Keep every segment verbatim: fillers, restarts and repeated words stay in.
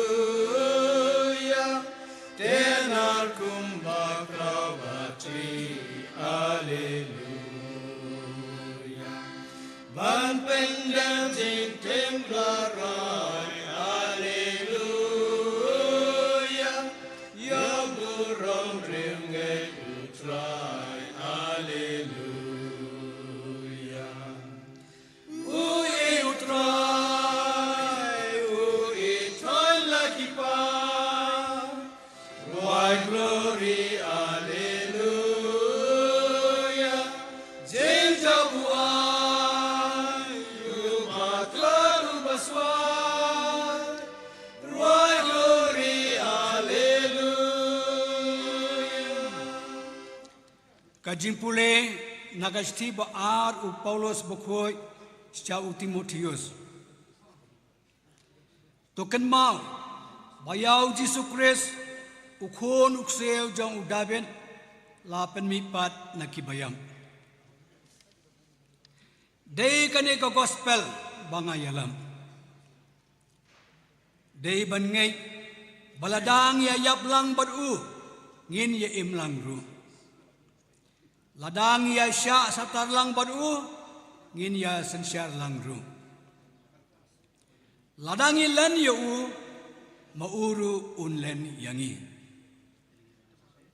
Alleluia. Tenar kumba kraw batri. Alleluia. Ban pyndem jingtim baroh. Alleluia. Ïa burom ryngen U Trai. Alleluia. U i U Trai, u i Trai la ki paid. Rwai glory, alleluia. Jingjaw u ai, u bakla u baswai. Rwai glory, alleluia. Ka jingpule na ka shithi ba ar u Paulus bakhuid sha u Timotheus. To kynmaw ba ïa u Jisu Khrist, u khun u ksiew jong u David, la pynmihpat na ki baïap. Dei kane ka gospel ba nga ïalam. Dei ban ngeit ba lada ngi ïa ïap lang bad u, ngin ïa im lang ruh. Lada ngi ïa shah satar lang bad u, ngin ïa synshar lang ruh. Lada ngi len ïa u, ma u ruh un len ïa ngi.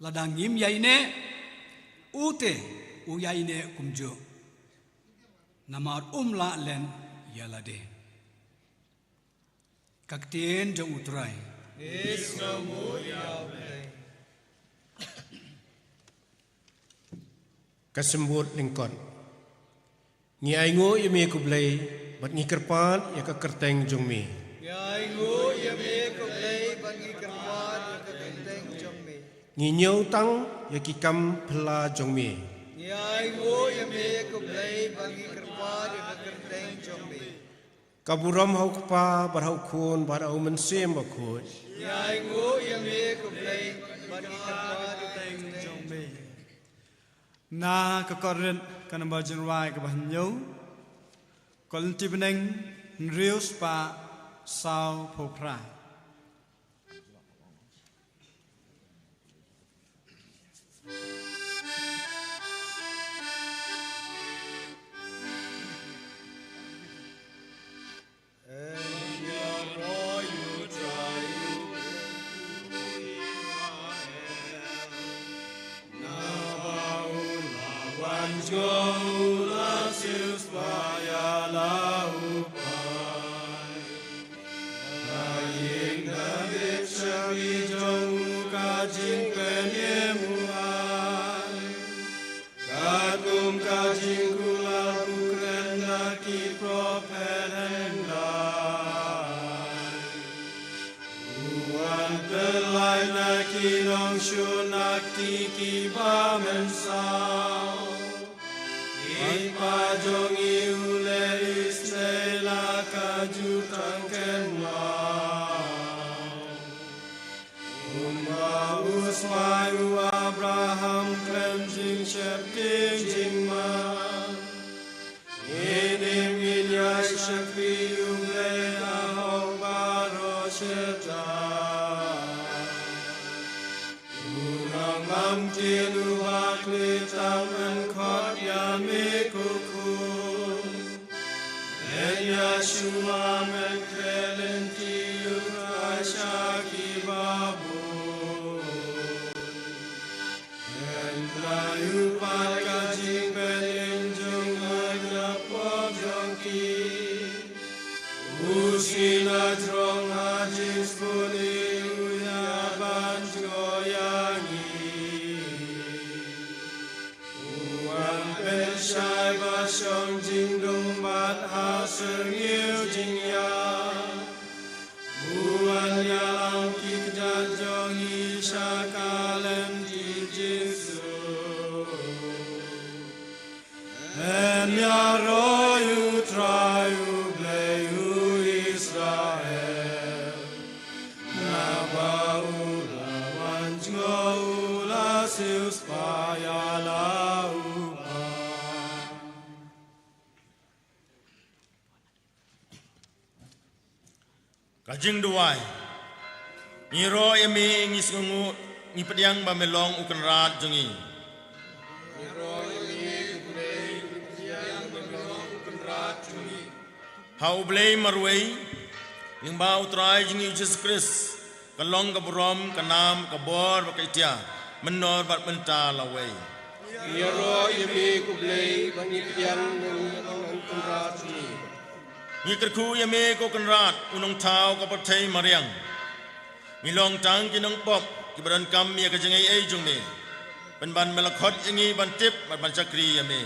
Lada ngim ïaineh, u te u ïaineh kumjuh. Namar um lah len ïa lade. Ka ktien jong U Trai. Ïa u Blei. Ka symbud lyngkot. Ngi ainguh ïa me ko Blei, bad ngi kyrpad ïa ka kyrteng jong me. Ngi ainguh ïa me ko Blei, bad ngi kyrpad ïa ka kyrteng jong me. Ngi ñiew tang ïa ki kam phylla jong me. Ngi ainguh ïa me ko Blei, bad ngi kyrpad ïa ka kyrteng jong me. Ka burom ha u Kpa, bad ha u Khun, bad ha u Mynsiem Bakhuid. Ngi ainguh ïa me ko Blei, bad ngi kyrpad ïa ka kyrteng jong me. Na ka Korinth ka number jingrwai kaba hynñiew, Korinthi bneng hynriew spah sawphew phra. Katkum ka jingkular u kren na ki prophet hynrei u wan pynlait na ki nongshun na ki kiba mynsaw. Ki kpa jong ngi u leh isynei la ka jutang kynmaw. Kumba u smai u Abraham khlem jingsheptieng jingma. Ngin im ngin ïai shakri ïa u Blei ha hok baroh shyrkhei. U nongïalam ktien uba khleh tang yn khot ïa me ko Khun. Yn ïa shuwa men kren lynti ïa u Trai sha kiba bun. Yn ïa u pat ka jingpynim jong nga na pdeng jong ki. U sngewthuh jrong ha jingsngewthuh u ïa ban jngoh ïa ngi. U wan pynshai ba shong jingdum bad ha syrngiew jingïap. U wan ïalam ki kjat jong ngi sha ka lynti jingsuk. Yn ïaroh ïa u Trai u Blei u Israel. Naba u la wan jngoh u la siewspah ïa la u Kpa. Ka jingduwai. Ngi ïaroh ïa me, ngi sngewnguh, ngi pdiang ba me long u Kynrad jong ngi. Ha U Blei marwei, lyngba U Trai jong ngi U Jisu Khrist, ka long ka burom, ka nam, ka bor bad ka itiar, mynno bad mynta lawei. Ngi ïaroh ïa me ko Blei, ba ngi pdiang ba me long u Kynrad jong ngi. Ngi kyrkhu ïa me ko Kynrad, u Nongthaw ka pyrthei mariang. Ngi long tang ki nongpop kiba donkam ïa ka jingaiei jong me. Pynban me la khot ïa ngi ban tip bad ban shakri ïa me.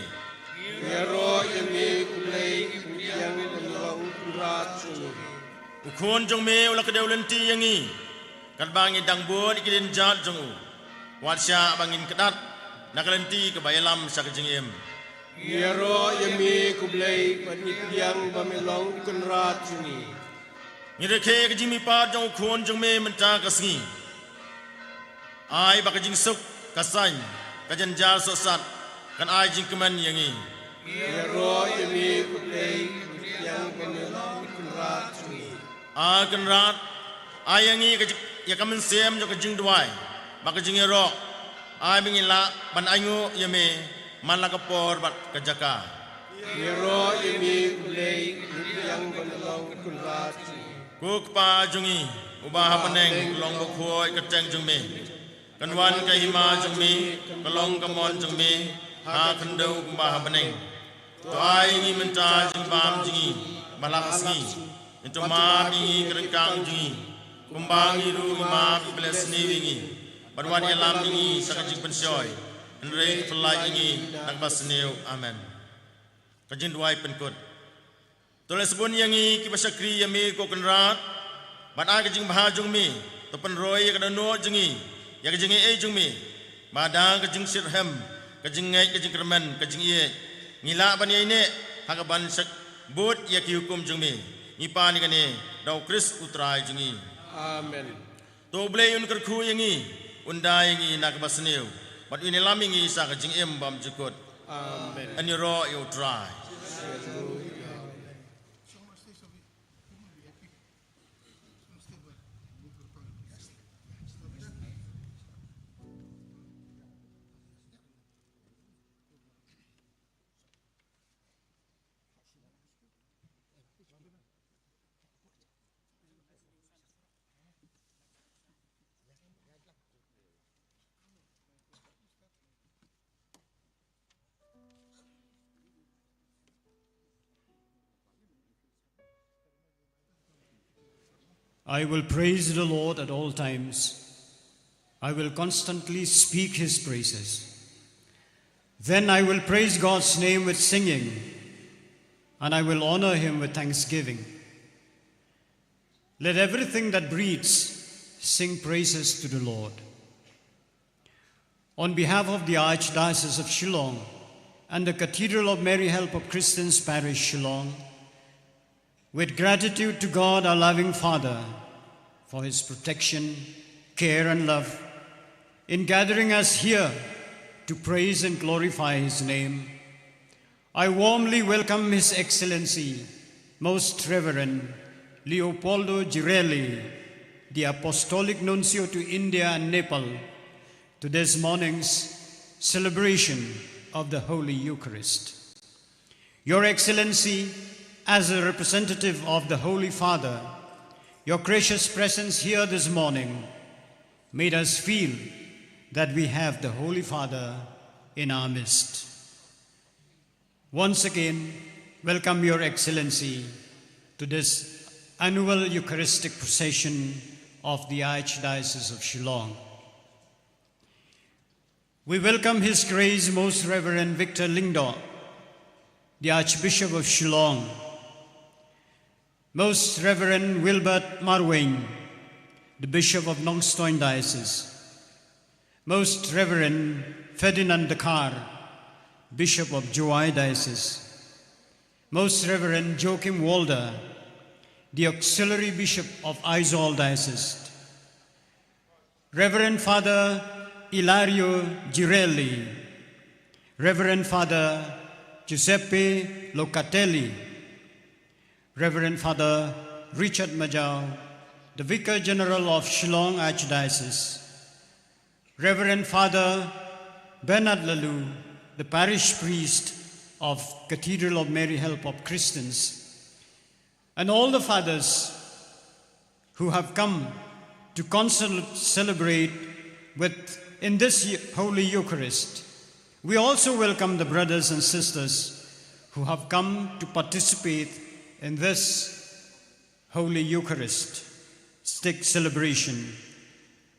Ngi ïaroh ïa me ko Blei, ba ngi pdiang ba me long u Kynrad jong ngi. U Khun jong me u la kdew lynti ïa ngi, katba ngi dang bud ïa ki dienjat jong u. Wat shah ba ngin kdat na ka lynti kaba ïalam sha ka jingim. Ngi ïaroh ïa me ko Blei, ba ngi pdiang ba me long u Kynrad jong ngi. Ngi rakhe ka jingmihpat jong u Khun jong me mynta ka sngi. Ai ba ka jingsuk, ka saiñ, ka jynjar sohsat kan ai jingkmen ïa ngi. Ngi ïaroh ïa me ko Blei, ba ngi pdiang ba me long u Kynrad jong ngi. A Kynrad, ai ïa ngi ka jing, ïa ka mynsiem jong ka jingduwai bad ka jingïaroh. Ai ba ngin lah ban ainguh ïa me man la ka por bad ka jaka. Ngi ïaroh ïa me ko Blei, ba ngi pdiang ba me long u Kynrad jong ngi. Ko Kpa jong ngi uba ha bneng, ka long bakhuid ka kyrteng jong me. Kan wan ka hima jong me, ka long ka mon jong me ha khyndew kumba ha bneng. To ai ïa ngi mynta ka jingbam jong ngi ba la ka sngi. Ngi to map ïa ngi ki ryngkang jong ngi, kumba ngi ruh ngi map ïa kiba leh sniew ïa ngi. Bad wat ïalam ïa ngi sha ka jingpynshoi, hynrei to pyllait ïa ngi na kaba sniew. Amen. Ka jingduwai pynkut. To leh sbun ïa ngi kiba shakri ïa me ko Kynrad, bad ai ka jingbha jong me, to pynroi ïa ka dohnud jong ngi ïa ka jingaiei jong me, ba da ka jingshitrhem, ka jingngeit, ka jingkyrmen, ka jingïeit, ngi lah ban ïaineh ha kaban shah bud ïa ki hukum jong me. Ngi pan ïa kane da U Khrist U Trai jong ngi. Amen. To U Blei un kyrkhu ïa ngi, un da ïa ngi na kaba sniew, bad un ïalam ïa ngi sha ka jingim bymjukut. Amen. Ngi ïaroh ïa U Trai. I will praise the Lord at all times. I will constantly speak his praises. Then I will praise God's name with singing, and I will honor him with thanksgiving. Let everything that breathes sing praises to the Lord. On behalf of the Archdiocese of Shillong and the Cathedral of Mary Help of Christians Parish, Shillong, with gratitude to God, our loving Father, for his protection, care, and love in gathering us here to praise and glorify his name, I warmly welcome His Excellency, Most Reverend Leopoldo Girelli, the Apostolic Nuncio to India and Nepal, to this morning's celebration of the Holy Eucharist. Your Excellency, as a representative of the Holy Father, your gracious presence here this morning made us feel that we have the Holy Father in our midst. Once again, welcome Your Excellency to this annual Eucharistic procession of the Archdiocese of Shillong. We welcome His Grace Most Reverend Victor Lyngdoh, the Archbishop of Shillong, Most Reverend Wilbert Marwein, the Bishop of Nongstoin Diocese, Most Reverend Ferdinand Dkhar, Bishop of Jowai Diocese, Most Reverend Joachim Walder, the Auxiliary Bishop of Aizawl Diocese, Reverend Father Ilario Girelli, Reverend Father Giuseppe Locatelli, Reverend Father Richard Majau, the Vicar General of Shillong Archdiocese, Reverend Father Bernard Laloo, the parish priest of Cathedral of Mary Help of Christians, and all the fathers who have come to consel- celebrate with in this Eu- Holy Eucharist. We also welcome the brothers and sisters who have come to participate in this Holy Eucharistic celebration.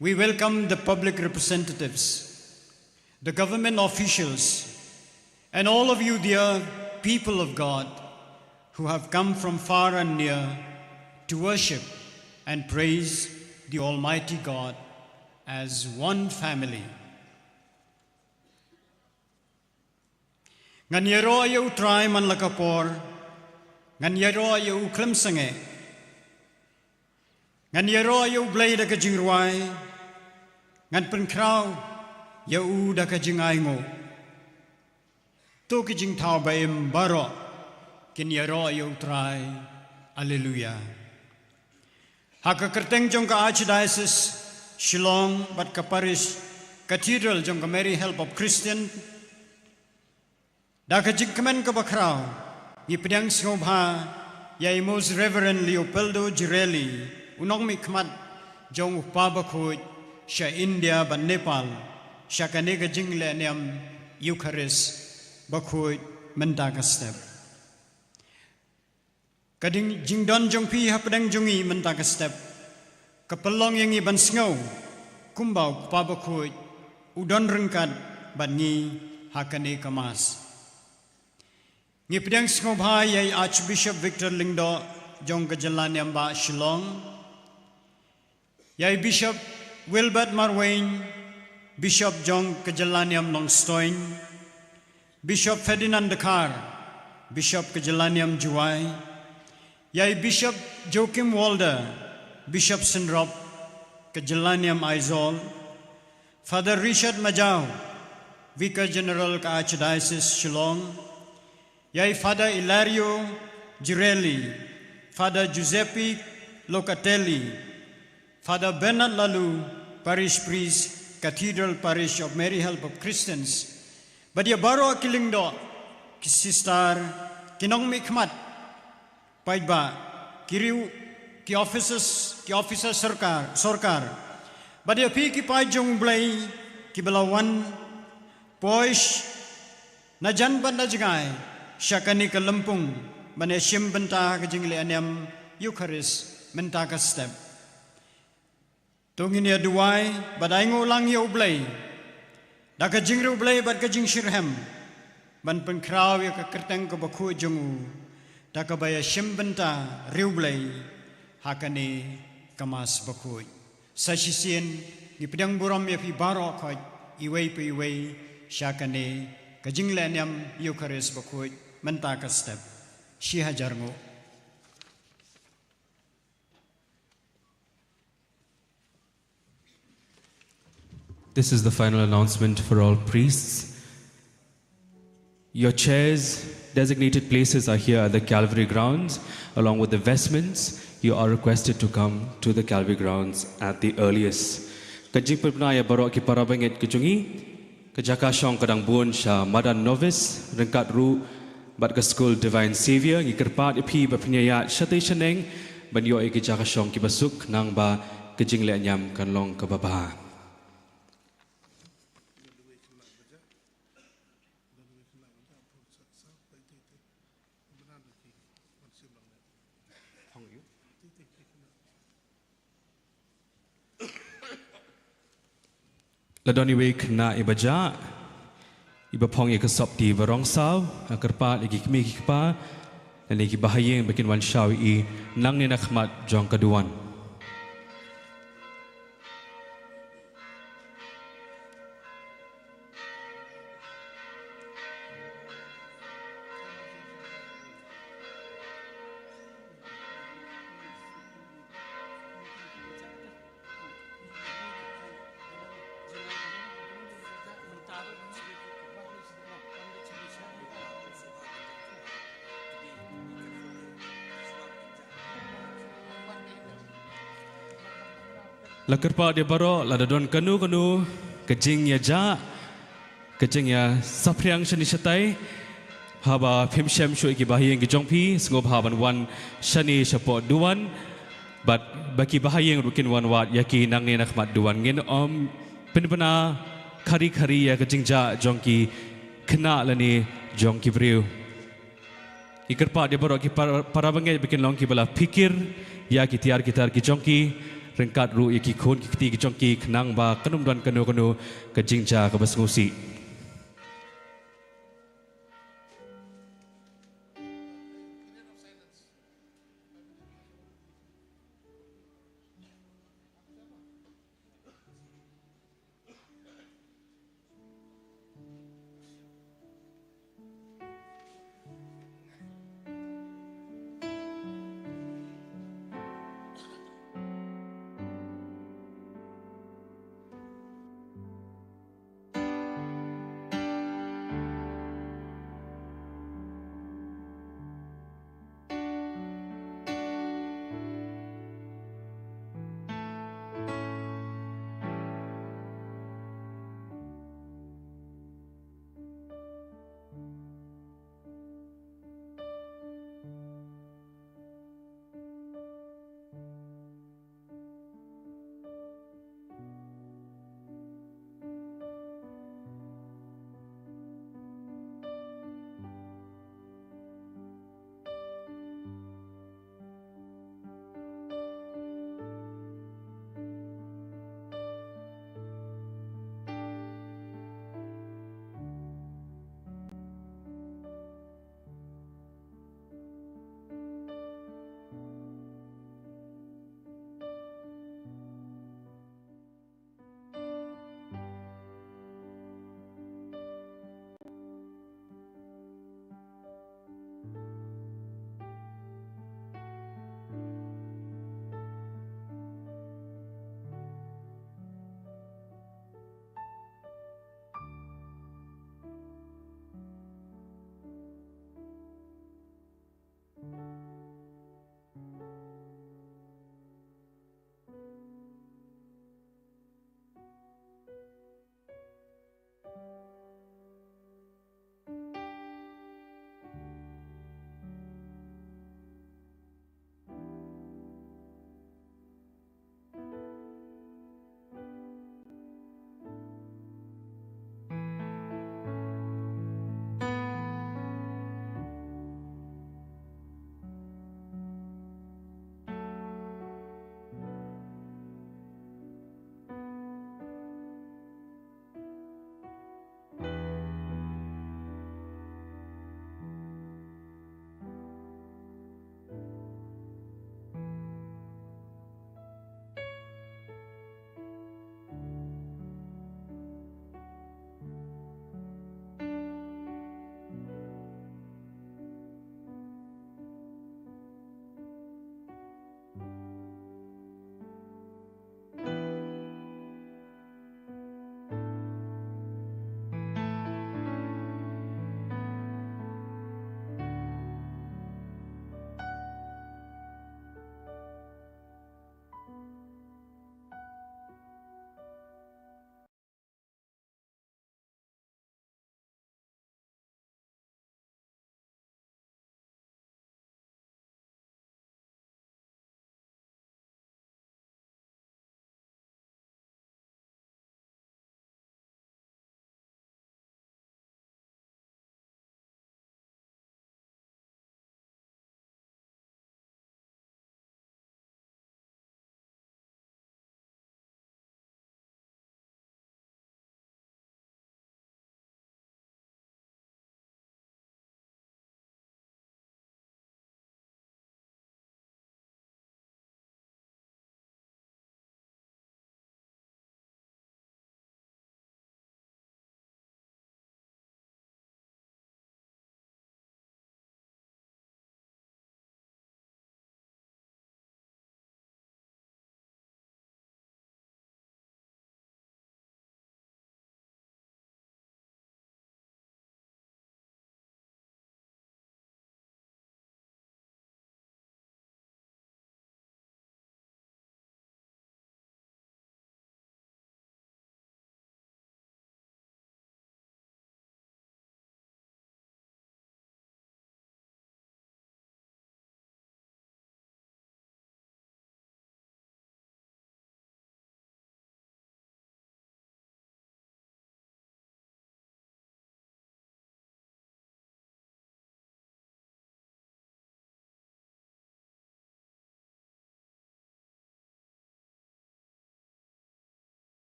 We welcome the public representatives, the government officials, and all of you, dear people of God, who have come from far and near to worship and praise the Almighty God as one family. Ngan ïaroh ïa U Trai man la ka por, ngan ïaroh ïa U khlem sangeh. Ngan ïaroh ïa U Blei da ka jingrwai, ngan pynkhraw ïa U da ka jingainguh. To ki jingthaw ba im baroh kin ïaroh ïa U Trai. Alleluia. Ha ka kyrteng jong ka Archdiocese Shillong bad ka Parish Cathedral jong ka Mary Help of Christian, da ka jingkmen kaba khraw, ngi pdiang sngewbha ïa i Most Reverend Leopoldo Girelli, u nongmihkhmat jong U Kpa Bakhuid sha India bad Nepal, sha kane ka jingleh niam Eucharist bakhuid mynta ka step. Ka ding jingdon jong phi hapdeng jong ngi mynta ka step ka pynlong ïa ngi ban sngew kumba U Kpa Bakhuid u don ryngkat bad ngi ha kane ka Mass. Ngi pdiang sngewbha ïa i Archbishop Victor Lyngdoh jong ka jylla niam ba Shillong, ïa i Bishop Wilbert Marwein, Bishop jong ka jylla niam Nongstoiñ, Bishop Ferdinand Dkhar, Bishop ka jylla niam Jowai, ïa i Bishop Joachim Walder, Bishop Synrop ka jylla niam Aizawl, Father Richard Majaw, Vicar General ka Archdiocese Shillong, ïa i Father Ilario Girelli, Father Giuseppe Locatelli, Father Bernard Laloo, Parish Priest, Cathedral Parish of Mary Help of Christians, bad ïa baroh ki Lyngdoh, ki sister, ki nongmihkhmat paidbah, ki riew, ki officers, ki officer sorkar, sorkar, bad ïa phi ki paid jong U Blei kiba la wan poi sh- na jan bad na jngai sha kane ka lympung ban ïashim bynta ka jingleh niam Eucharist mynta ka step. To ngin ïa duwai bad ainguh lang ïa U Blei da ka jingriewblei bad ka jingshitrhem ban pynkhraw ïa ka kyrteng kaba khuid jong U da kaba ïashim bynta riewblei ha kane ka Mass bakhuid. Sa shisien ngi pdiang burom ïa phi baroh khoit iwei pa iwei sha kane ka jingleh niam Eucharist bakhuid mynta ka step. Shi hajar nguh. This is the final announcement for all priests. Your chairs, designated places are here at the Calvary grounds, along with the vestments. You are requested to come to the Calvary grounds at the earliest. Ka jingpynbna ïa baroh ki para bangeit ka jong ngi, ka jaka shong ka dang bun sha madan novice, ryngkat ruh bad ka skul Divine Saviour, ngi kyrpad ïa phi ba phin ïaid shatei shaneng ban ïoh ïa ki jaka shong kiba suk, nangba ka jingleh niam kan long kaba bha. La don iwei i khynnah iba jah, iba phong ïa ka sopti ba rong saw, nga kyrpad ïa ki kmie ki kpa, lane ki bahaïing ba kin wan shaw ïa i nangne na khmat jong ka duwan. La kyrpad ïa baroh, lada don kano kano ka jingïajah, ka jingïasaphriang shane shatai, haba phim shem shuh ïa ki bahaïing ki jong phi, sngewbha ban wan shane shapoh duwan. Bad ba ki bahaïing ruh kin wan wad ïa ki nangne na khmat duwan. Ngin ym pynbna khari khari ïa ka jingjah jong ki khynnah lane jong ki briew. Ngi kyrpad ïa baroh ki para, para bangeit ba kin long kiba la phikir ïa ki tiar ki tar ki jong ki, ryngkat ruh ïa ki khun ki kti ki jong ki, khnang ba kan ym don kano kano ka jingjah kaba sngewsih.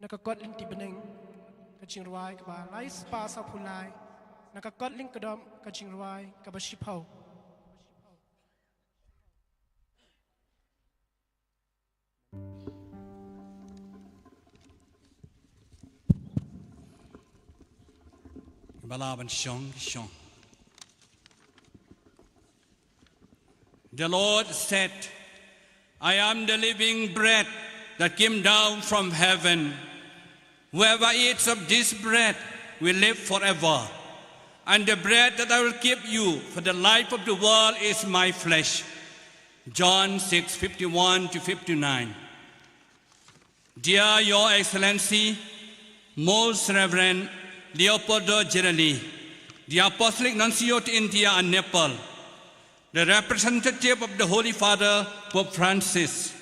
Na ka kot lynti bneng, ka jingrwai kaba lai spah sawphew lai. Na ka kot lyngkdom, ka jingrwai kaba shiphew. Ba la ban shong, shong. The Lord said, "I am the living bread that came down from heaven. Whoever eats of this bread will live forever. And the bread that I will give you for the life of the world is my flesh." John six fifty-one to fifty-nine. Dear Your Excellency, Most Reverend Leopoldo Girelli, the Apostolic Nuncio to India and Nepal, the representative of the Holy Father, Pope Francis,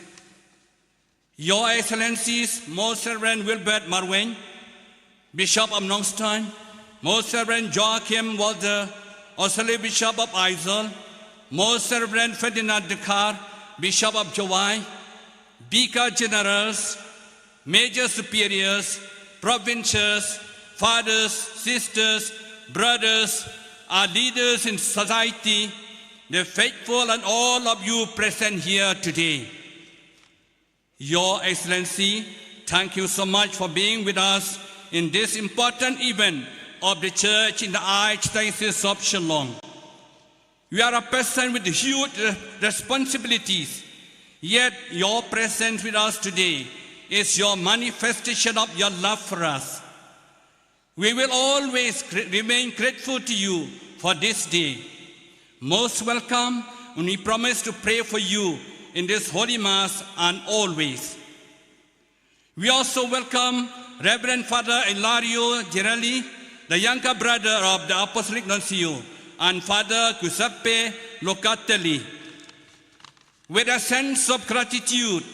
Your Excellencies, Most Reverend Wilbert Marwein, Bishop of Nongstoin, Most Reverend Joachim Walter, Auxiliary Bishop of Aizawl, Most Reverend Ferdinand Dkhar, Bishop of Jowai, Vicar Generals, Major Superiors, Provincials, Fathers, Sisters, Brothers, our leaders in society, the faithful and all of you present here today. Your Excellency, thank you so much for being with us in this important event of the Church in the Archdiocese of Shillong. You are a person with huge responsibilities, yet your presence with us today is your manifestation of your love for us. We will always gr- remain grateful to you for this day. Most welcome, and we promise to pray for you in this Holy Mass and always. We also welcome Reverend Father Ilario Girelli, the younger brother of the Apostolic Nuncio, and Father Giuseppe Locatelli. With a sense of gratitude,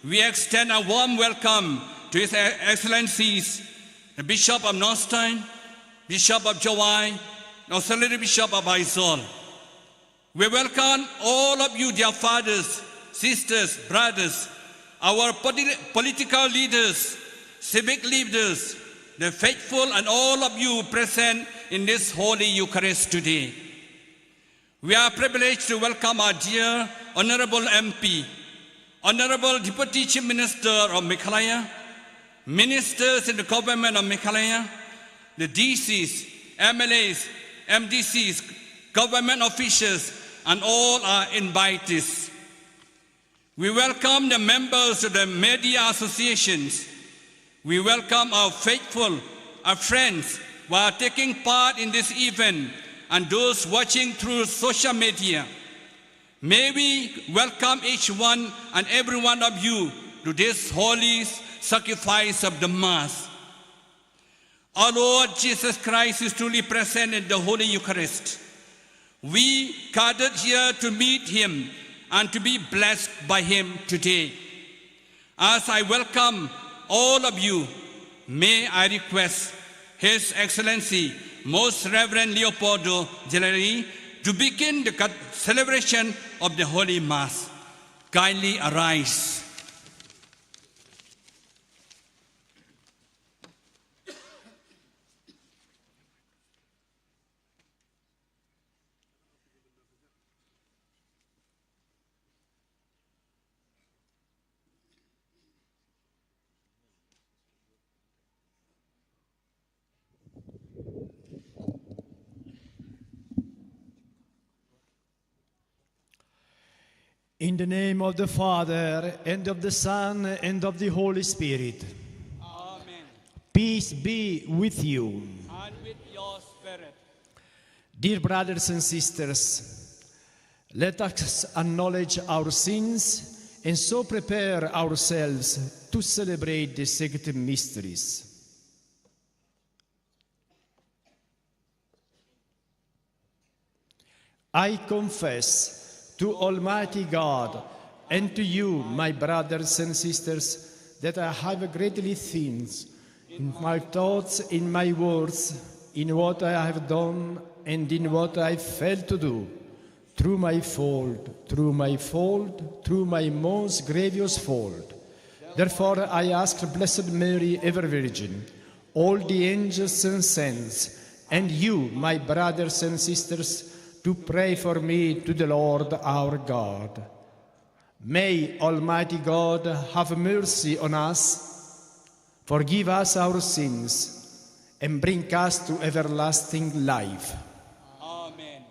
we extend a warm welcome to His Excellencies, the Bishop of Nongstoin, Bishop of Jowai, and Auxiliary Bishop of Aizawl. We welcome all of you, dear fathers, sisters, brothers, our politi- political leaders, civic leaders, the faithful, and all of you present in this Holy Eucharist today. We are privileged to welcome our dear Honorable M P, Honorable Deputy Chief Minister of Meghalaya, Ministers in the Government of Meghalaya, the D Cs, M L As, M D Cs, government officials, and all our invitees. We welcome the members of the media associations. We welcome our faithful, our friends who are taking part in this event, and those watching through social media. May we welcome each one and every one of you to this holy sacrifice of the Mass. Our Lord Jesus Christ is truly present in the Holy Eucharist. We gathered here to meet Him and to be blessed by Him today. As I welcome all of you, may I request His Excellency Most Reverend Leopoldo Girelli to begin the cat- celebration of the Holy Mass. Kindly arise. In the name of the Father, and of the Son, and of the Holy Spirit. Amen. Peace be with you. And with your spirit. Dear brothers and sisters, let us acknowledge our sins and so prepare ourselves to celebrate the sacred mysteries. I confess to Almighty God and to you, my brothers and sisters, that I have greatly sinned in my thoughts, in my words, in what I have done, and in what I failed to do, through my fault, through my fault, through my most grievous fault. Therefore, I ask the Blessed Mary, ever Virgin, all the angels and saints, and you, my brothers and sisters, to pray for me to the Lord our God. May Almighty God have mercy on us, forgive us our sins, and bring us to everlasting life. Amen.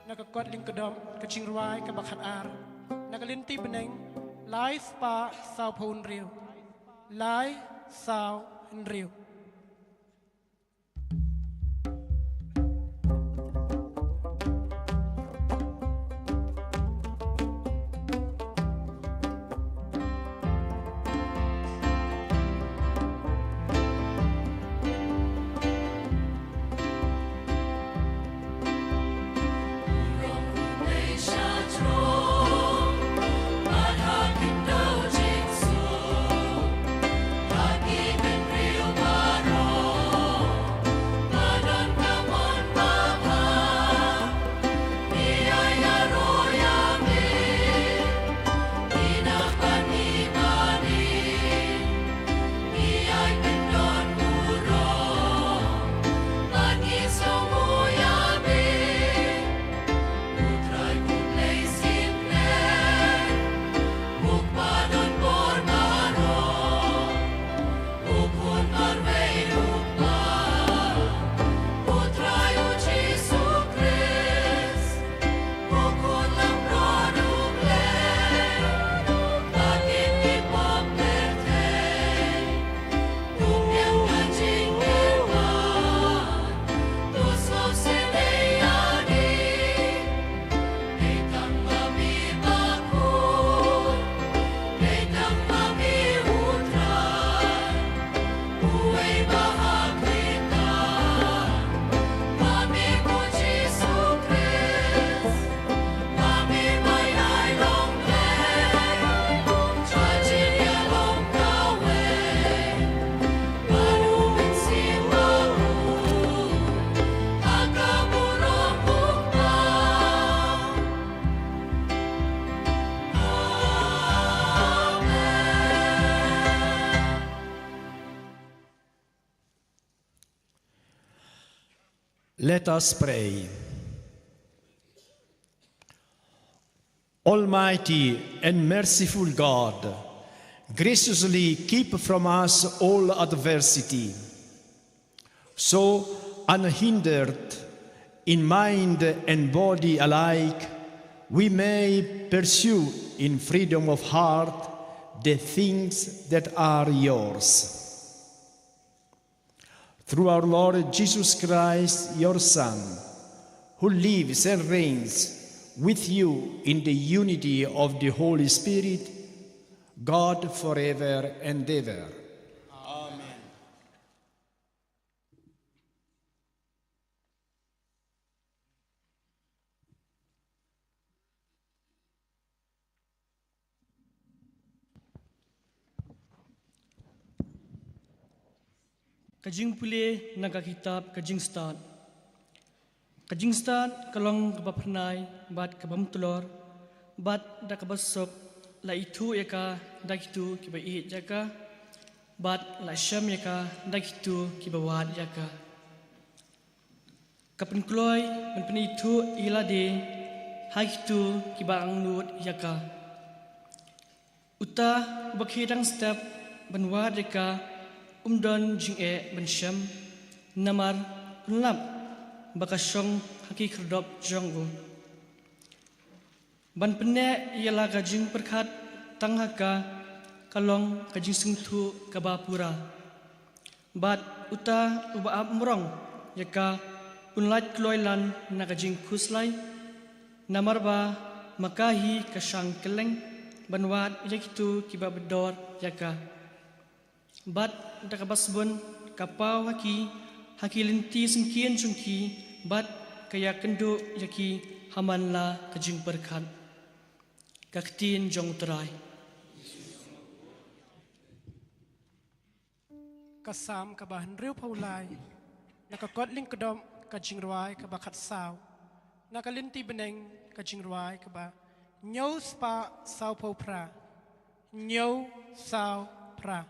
Na ka kot lyngkdom, ka jingrwai kaba khatar, na ka lynti bneng lai spah saw phew hynriew. Lai saw hynriew. Let us pray. Almighty and merciful God, graciously keep from us all adversity. So, unhindered in mind and body alike, we may pursue in freedom of heart the things that are yours. Through our Lord Jesus Christ, your Son, who lives and reigns with you in the unity of the Holy Spirit, God forever and ever. Amen. Ka jingpule na ka kitab ka jingstad. Ka jingstad ka long kaba pyrnai bad kaba mtlor, bad da kaba suk la ithuh ïa ka da kito kiba ïeit ïa ka, bad la shem ïa ka da kito kiba wad ïa ka. Ka pynkloi ban pynithuh ïa lade ha kito kiba angnud ïa ka. Uta uba khie dang step ban wad ïa ka, um don jingeh ban shem, namar un lap ba ka shong ha ki khyrdop jong u. Ban pynneh ïa la ka jingpyrkhat tang ha ka, ka long ka jingsngewthuh kaba pura. Bad uta uba ap mrong ïa ka, un lait kloi lan na ka jingkhuslai, namar ba ma ka hi ka shang kylleng ban wad ïa kito kiba bdor ïa ka. Bad da kaba sbun ka paw ha ki, ha ki lynti syngkien jong ki, bad ka ïakynduh ïa ki ha man la ka jingpyrkhat. Ka ktien jong U Trai. Ka Salm kaba hynriewphew lai. Na ka kot lyngkdom, ka jingrwai kaba khatsaw. Na ka lynti bneng, ka jingrwai kaba hynñiew spah sawphew phra. Hynñiew saw phra.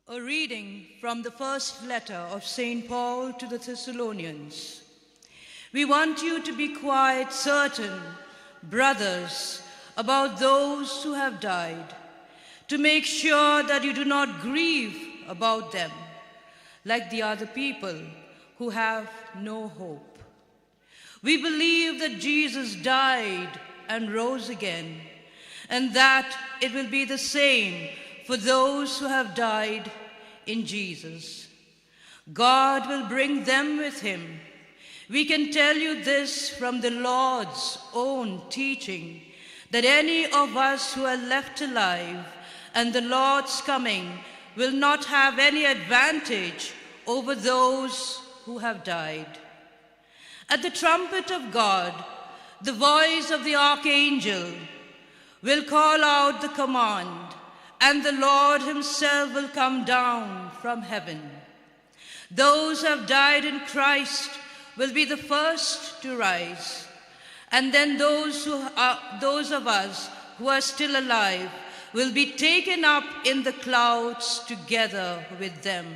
A reading from the first letter of Saint Paul to the Thessalonians. We want you to be quite certain, brothers, about those who have died, to make sure that you do not grieve about them, like the other people who have no hope. We believe that Jesus died and rose again, and that it will be the same for those who have died in Jesus. God will bring them with him We can tell you this from the Lord's own teaching, that any of us who are left alive and the Lord's coming will not have any advantage over those who have died. At the trumpet of God, the voice of the archangel will call out the command, and the Lord himself will come down from heaven. Those who have died in Christ will be the first to rise, and then those who are, those of us who are still alive will be taken up in the clouds together with them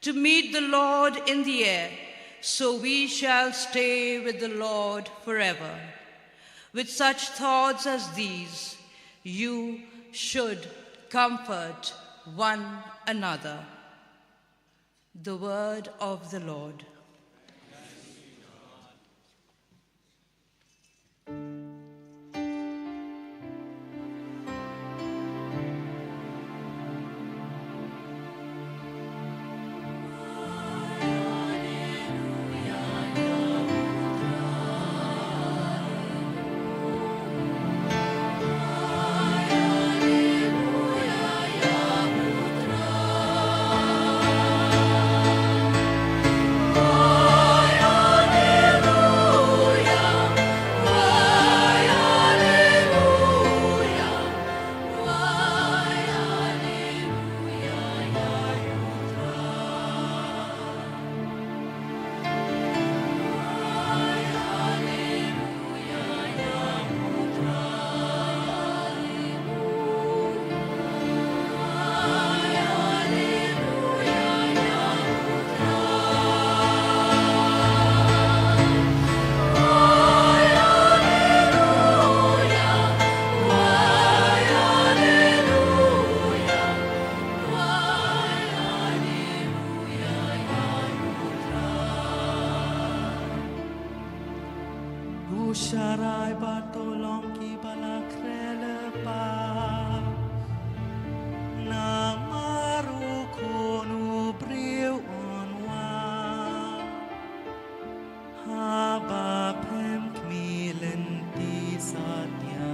to meet the Lord in the air, so we shall stay with the Lord forever. With such thoughts as these, you should comfort one another. The word of the Lord. U sharai ba to long ki ba la khreh lypa. Namar u khun u briew un wan haba phem khmih lynti satia.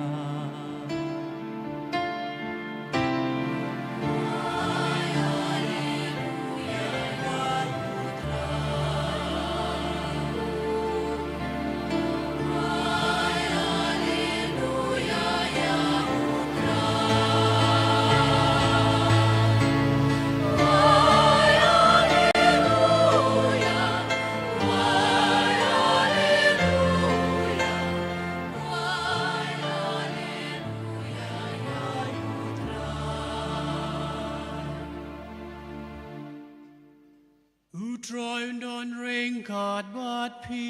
U Trai un don ryngkat bad phi.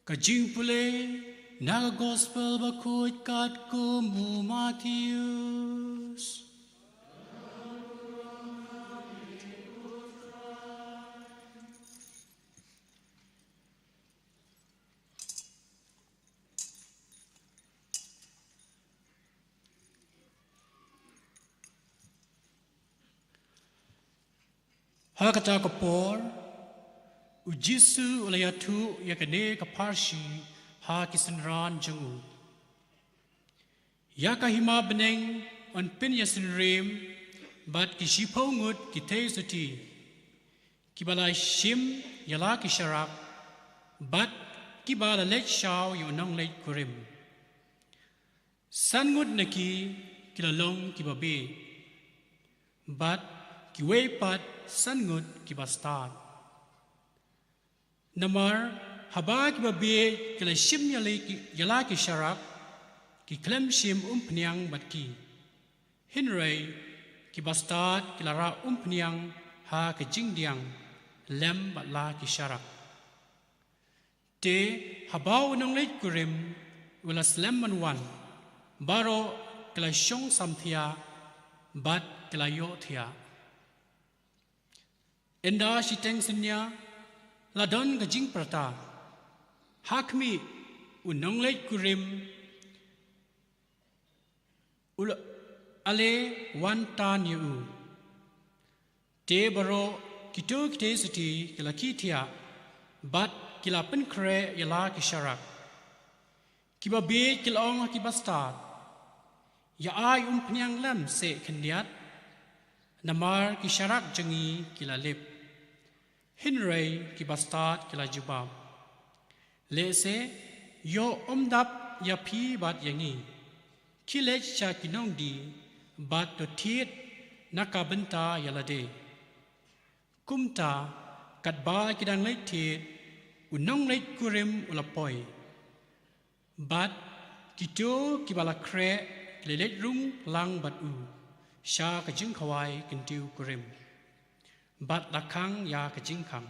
Ka jingpule na ka Gospel Bakhuid katkum u Mathaios. Ha kata ka por, u Jisu u la ïathuh ïa kane ka pharshi ha ki synran jong u. Ïa ka hima bneng yn pynïasynrim bad ki shiphew ngut ki theisotti, kiba la shim ïa la ki sharak, bad kiba la leit shaw ïa u nongleit kurim. San ngut na ki ki la long kiba bieit, bad kiwei pat san ngut kiba stad. Namar haba kiba bieit ki la shim ïa la ki, ïa la ki sharak, ki khlem shim umphniang bad ki. Hynrei kiba stad ki la rah umphniang ha ka jingdiang lem bad la ki sharak. Te haba u nongleit kurim u la slem ban wan, baroh ki la shong samthiah bad ki la ïohthiah. Ynda shiteng synñia la don ka jingpyrta, ha khmih, u nongleit kurim u la ale wan tan ïa u. Te baroh kito ki theisotti ki la khie thiah bad ki la pynkhreh ïa la ki sharak. Kiba bieit ki la ong ha kiba stad, ïa ai umphniang lem seh khyndiat, namar ki sharak jong ngi ki la lip. Hynrei kiba stad ki la jubab, lehse ïoh ym dap ïa phi bad ïa ngi. Khie leit sha ki nongdie bad to thied na ka bynta ïa lade. Kumta, katba ki dang leit thied, u nongleit kurim u la poi. Bad kito kiba la khreh ki la leit rung lang bad u sha ka jingkhawai kyntiew kurim, bad la khang ïa ka jingkhang.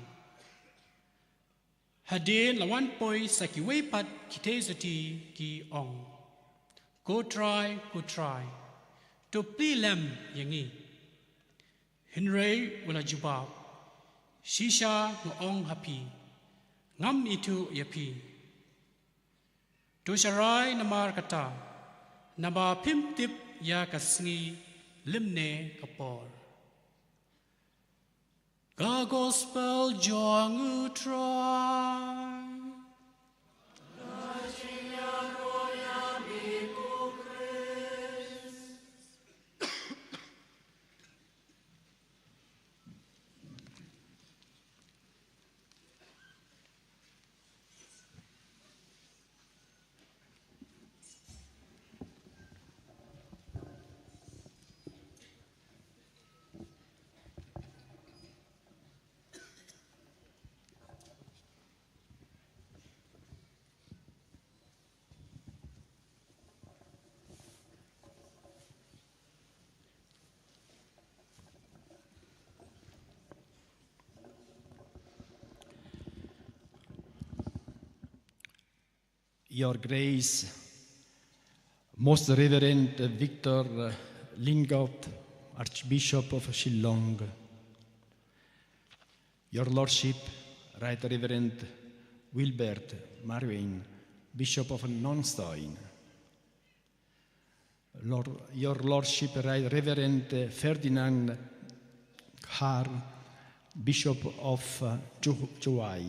Hadien la wan poi sa kiwei pat ki theisotti ki ong, ko Trai, ko Trai, to plie lem ïa ngi. Hynrei u la jubab, shisha nga ong ha phi, ngam ithuh ïa phi. To sharai namar kata, naba phim tip ïa ka sngi lymne ka por. Ka gospel jong u Trai. Your Grace, Most Reverend Victor Lyngdoh, Archbishop of Shillong, Your Lordship, Right Reverend Wilbert Marwein, Bishop of Nongstoin, Lord, Your Lordship, Right Reverend Ferdinand Har, Bishop of, uh, Ju-, Jowai,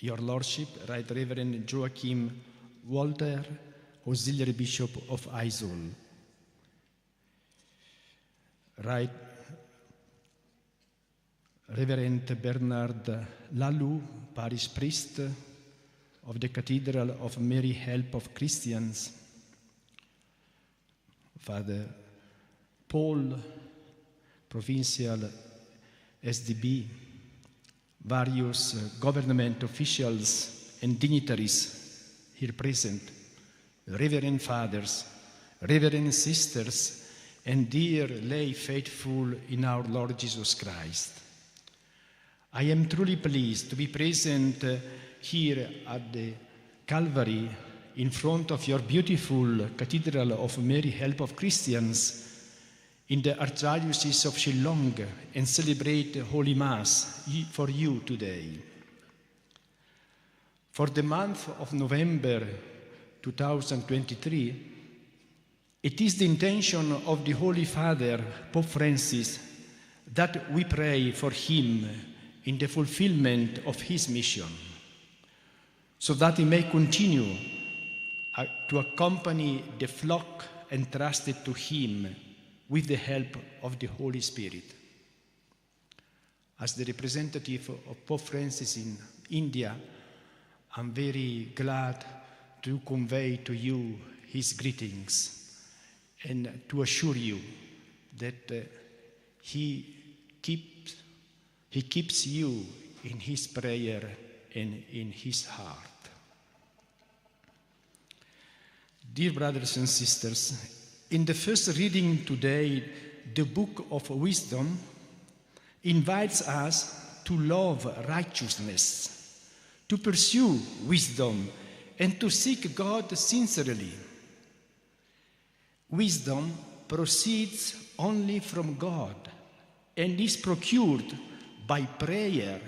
Your Lordship, Right Reverend Joachim Walter, Auxiliary Bishop of Aizawl, Right Reverend Bernard Lalu, Parish Priest of the Cathedral of Mary Help of Christians, Father Paul, Provincial S D B, various, uh, government officials and dignitaries here present, Reverend Fathers, Reverend Sisters, and dear lay faithful in our Lord Jesus Christ. I am truly pleased to be present, uh, here at the Calvary in front of your beautiful Cathedral of Mary Help of Christians in the Archdiocese of Shillong and celebrate Holy Mass y-, for you today. For the month of November two thousand twenty-three, it is the intention of the Holy Father, Pope Francis, that we pray for him in the fulfillment of his mission, so that he may continue, uh, to accompany the flock entrusted to him with the help of the Holy Spirit. As the representative of Pope Francis in India, I'm very glad to convey to you his greetings and to assure you that, uh, he keeps, he keeps you in his prayer and in his heart. Dear brothers and sisters, in the first reading today, the Book of Wisdom invites us to love righteousness, to pursue wisdom, and to seek God sincerely. Wisdom proceeds only from God and is procured by prayer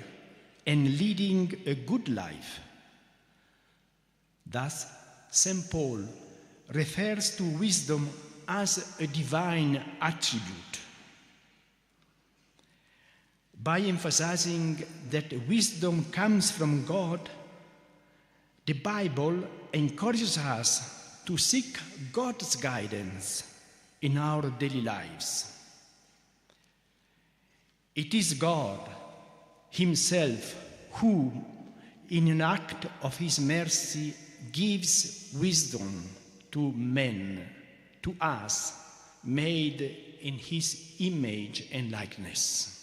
and leading a good life. Thus, Saint Paul refers to wisdom as a divine attribute. By emphasizing that wisdom comes from God, the Bible encourages us to seek God's guidance in our daily lives. It is God Himself who, in an act of His mercy, gives wisdom to men, to us, made in His image and likeness.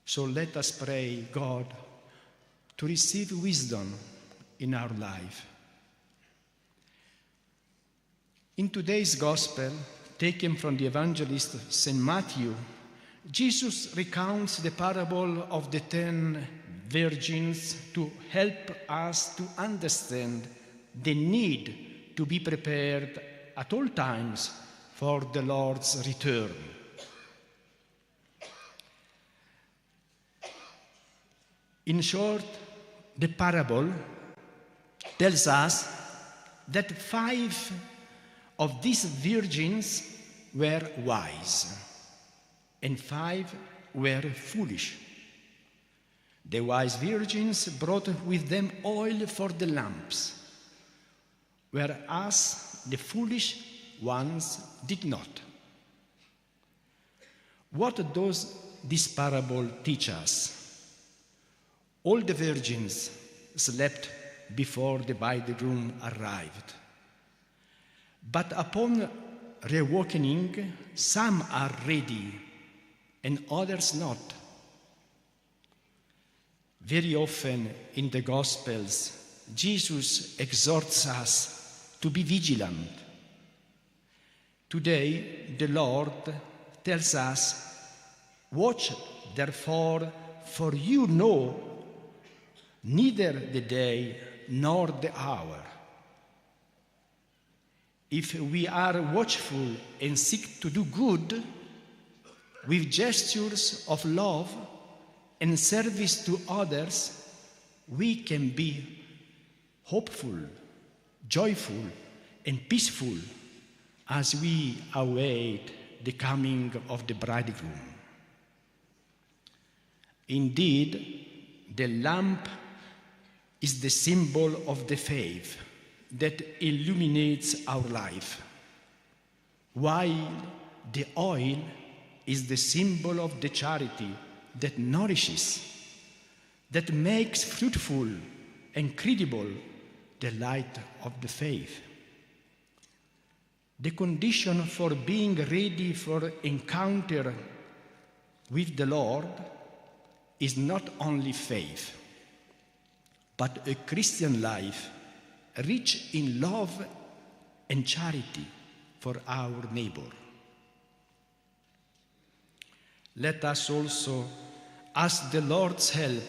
So let us pray God to receive wisdom in our life. In today's gospel, taken from the evangelist Saint Matthew, Jesus recounts the parable of the ten virgins to help us to understand the need to be prepared at all times for the Lord's return. In short, the parable tells us that five of these virgins were wise and five were foolish. The wise virgins brought with them oil for the lamps, whereas the foolish ones did not. What does this parable teach us? All the virgins slept before the bridegroom arrived. But upon reawakening, some are ready and others not. Very often in the Gospels, Jesus exhorts us to be vigilant. Today, the Lord tells us, "Watch, therefore, for you know neither the day nor the hour." If we are watchful and seek to do good with gestures of love and service to others, we can be hopeful, joyful, and peaceful as we await the coming of the bridegroom. Indeed, the lamp is the symbol of the faith that illuminates our life, while the oil is the symbol of the charity that nourishes, that makes fruitful and credible the light of the faith. The condition for being ready for encounter with the Lord is not only faith, but a Christian life rich in love and charity for our neighbor. Let us also ask the Lord's help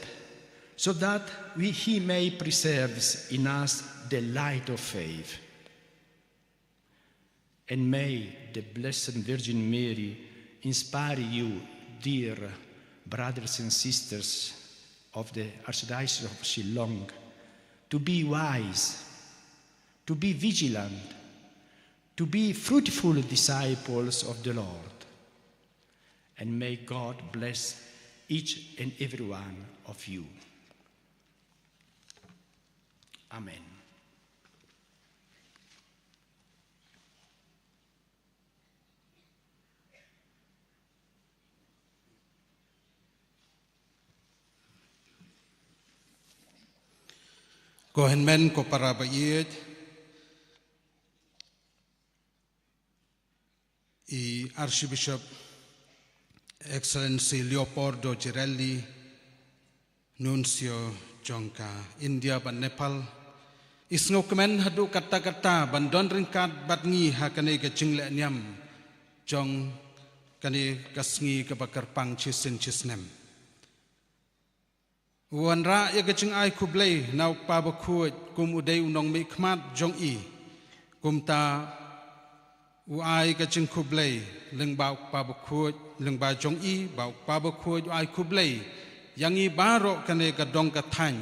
so that we, He may preserve in us the light of faith. And may the Blessed Virgin Mary inspire you, dear brothers and sisters of the Archdiocese of Shillong, to be wise, to be vigilant, to be fruitful disciples of the Lord. And may God bless each and every one of you. Amen. Ko hynmen ko para ba ïeit, i Archbishop Excellency Leopoldo Girelli, Nuncio jong ka India bad Nepal, i sngewkmen haduh katta katta ban don ryngkat bad ngi ha kane ka jingleh niam jong kane ka sngi kaba kyrpang shisien shisnem. U wanrah ïa ka jingai khublei na u Kpa Bakhuid kum u dei u nongmihkhmat jong i. Kumta u ai ka jingkhublei lyngba u Kpa Bakhuid, lyngba jong i ba u Kpa Bakhuid u ai khublei ïa ngi baroh kane ka dong ka thaiñ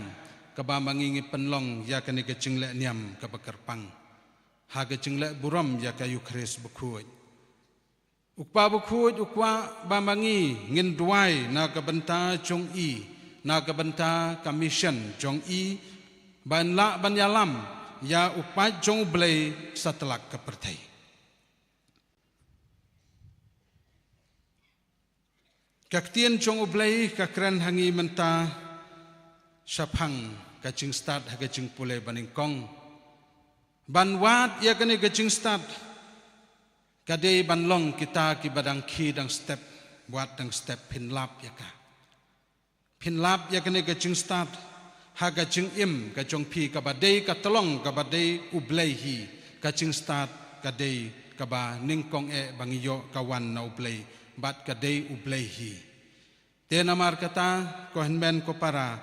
kaba ma ngi ngi pynlong ïa kane ka jingleh niam kaba kyrpang ha ka jingleh burom ïa ka Eukharist Bakhuid. U Kpa Bakhuid u kwah ba ma ngi ngin duwai na ka bynta jong i, na ka bynta ka mission jong i, ban lah ban ïalam ïa u paid jong U Blei satlak ka pyrthei. Ka ktien jong U Blei ka kren ha ngi mynta shaphang ka jingstad ha ka jingpule banyngkong. Ban wad ïa kane ka jingstad ka dei ban long kita kiba dang khie dang step, wad dang step phin lap ïa ka. Phin lap ïa kane ka jingstad ha ka jingim ka jong phi kaba dei ka tyllong kaba dei U Blei hi, ka jingstad ka dei kaba nyngkong eh ba ngi ïoh ka wan na U Blei, bad ka dei U Blei hi. Te namar kata, ko hynmen ko para,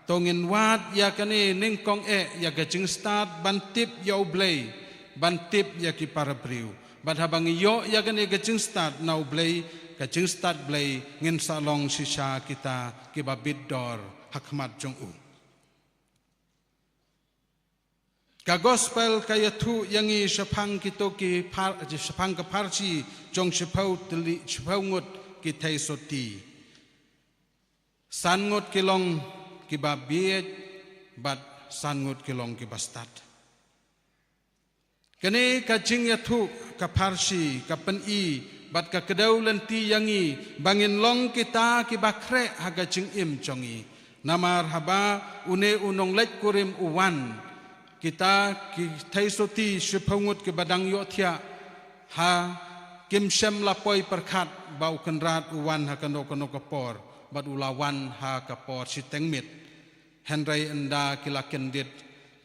to ngin wad ïa kane nyngkong eh ïa ka jingstad ban tip ïa U Blei, ban tip ïa ki para briew. Bad haba ngi ïoh ïa kane ka jingstad na U Blei, ka jingstad Blei, ngin sa long shisha kita kiba bit dor ha khmat jong u. Ka gospel ka ïathuh ïa ngi shaphang kito ki phar-, shaphang ka pharshi jong shiphew tylli, shiphew ngut ki theisotti. San ngut ki long kiba bieit, bad san ngut ki long kiba stad. Kane ka jingïathuh ka pharshi ka pyni bad ka kdew lynti ïa ngi ba ngin long kita kiba khreh ha ka jingim jong ngi. Namar haba une u nongleit kurim u wan, kita ki theisotti shiphew ngut kiba dang ïohthiah ha kim shym la poi pyrkhat ba u Kynrad u wan ha kano kano ka por, bad u la wan ha ka por shiteng miet. Hynrei ynda ki la kyndit,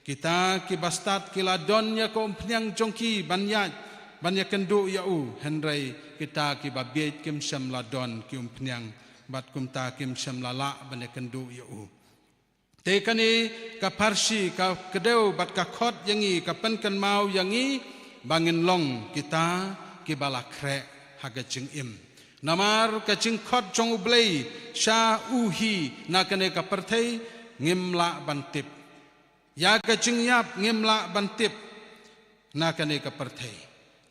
kita kiba stad ki la don ïa ka umphniang jong ki ban ïaid, ban ïakynduh ïa u, hynrei kita kiba bieit kim shym la don ki umphniang, bad kumta kim shym la lah ban ïakynduh ïa u. Te kane ka pharshi ka kdew bad ka khot ïa ngi, ka pynkynmaw ïa ngi ba ngin long kita kiba la khreh ha ka jingim. Namar ka jingkhot jong U Blei sha u hi na kane ka pyrthei ngim lah ban tip. Ïa ka jingïap ngim lah ban tip na kane ka pyrthei.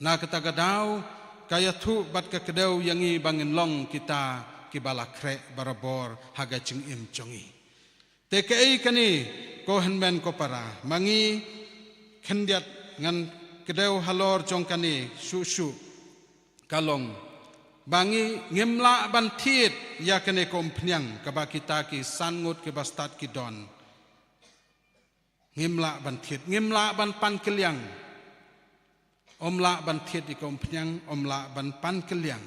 Na kata ka daw ka ïathuh bad ka kdew ïa ngi ba ngin long kita kiba la khreh barabor ha ka jingim jong ngi. Te kaei kane ko hynmen ko para, ma ngi khyndiat ngan kdew halor jong kane shuh shuh, ka long ba ngi ngim lah ban thied ïa kane ka umphniang kaba kita ki san ngut kiba stad ki don. Ngim lah ban thied, ngim lah ban pan kylliang. Ym lah ban thied ïa ka umphniang, ym lah ban pan kylliang.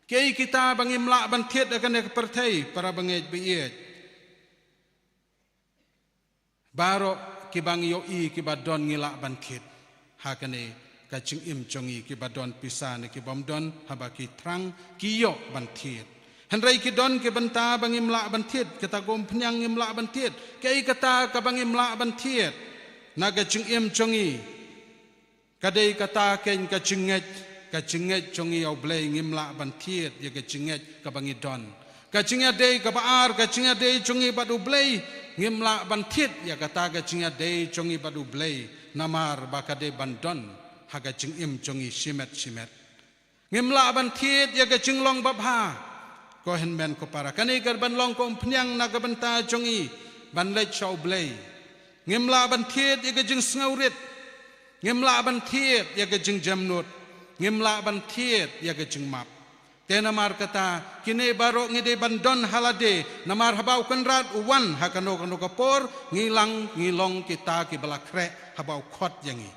Kaei kita ba ngim lah ban thied ha kane ka pyrthei, para bangeit ba ïeit? Baroh kiba ngi ïohi kiba don ngi lah ban thied ha kane ka jingim jong ngi, kiba don pisa ne kibym don, haba ki thrang ki ïoh ban thied. Hynrei ki don ki bynta ba ngim lah ban thied, kata ka umphniang ngim lah ban thied. Kaei kata kaba ngim lah ban thied na ka jingim jong ngi? Ka dei kata keiñ ka jingngeit, ka jingngeit jong ngi ïa U Blei ngim lah ban thied ïa ka jingngeit kaba ngi don. Ka jingïadei kaba ar, ka jingïadei jong ngi bad U Blei, ngim lah ban thied ïa kata ka jingïadei jong ngi bad U Blei, namar ba ka dei ban don ha ka jingim jong ngi shimet shimet. Ngim lah ban thied ïa ka jinglong babha. Ko hynmen ko para, kane ka ban long ka umphniang na ka bynta jong ngi ban leit sha U Blei. Ngim lah ban thied ïa ka jingsngewrit. Ngim lah ban thied ïa ka jingjemnud. Ngim lah ban thied ïa ka jingmap. Te namar kata, kine baroh ngi dei ban don ha lade, namar haba u Kynrad u wan ha kano kano ka por, ngi lah ngi long kita kiba la khreh haba u khot ïa ngi.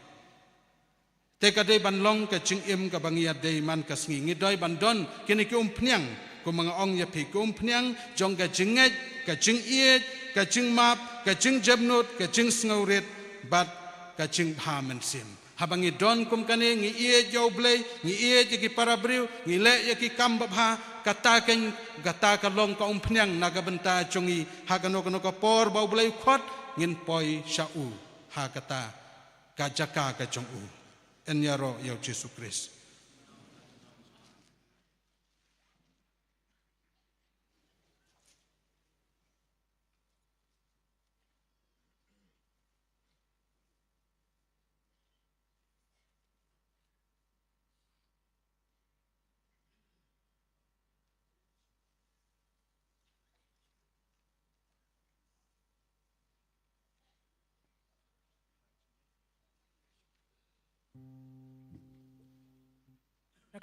Te ka dei ban long ka jingim kaba ngi ïadei man ka sngi, ngi dei ban don kine ki umphniang, kumba nga ong ïa phi, ki umphniang jong ka jingngeit, ka jingïeit, ka jingmap, ka jingjemnud, ka jingsngewrit, bad ka jingbha mynsiem. Haba ngi don kum kane, ngi ïeit ïa U Blei, ngi ïeit ïa ki para briew, ngi leh ïa ki kam babha, kata keiñ, kata ka long ka umphniang na ka bynta jong ngi, ha kano kano ka por ba U Blei u khot, ngin poi sha u ha kata ka jaka ka jong u. Yn ïaroh ïa U Jisu Khrist.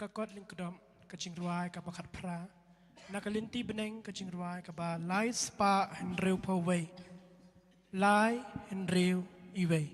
Ka kot lyngkdom, ka jingrwai kaba khatphra, na ka lynti bneng, ka jingrwai kaba lai spah hynriewphew wei. Lai hynriew iwei.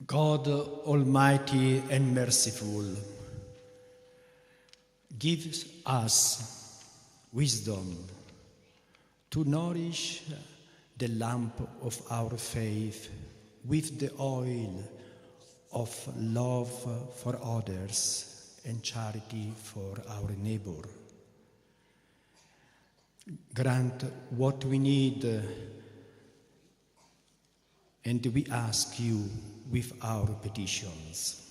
God Almighty and merciful, gives us wisdom to nourish the lamp of our faith with the oil of love for others and charity for our neighbor. Grant what we need, and we ask you with our petitions.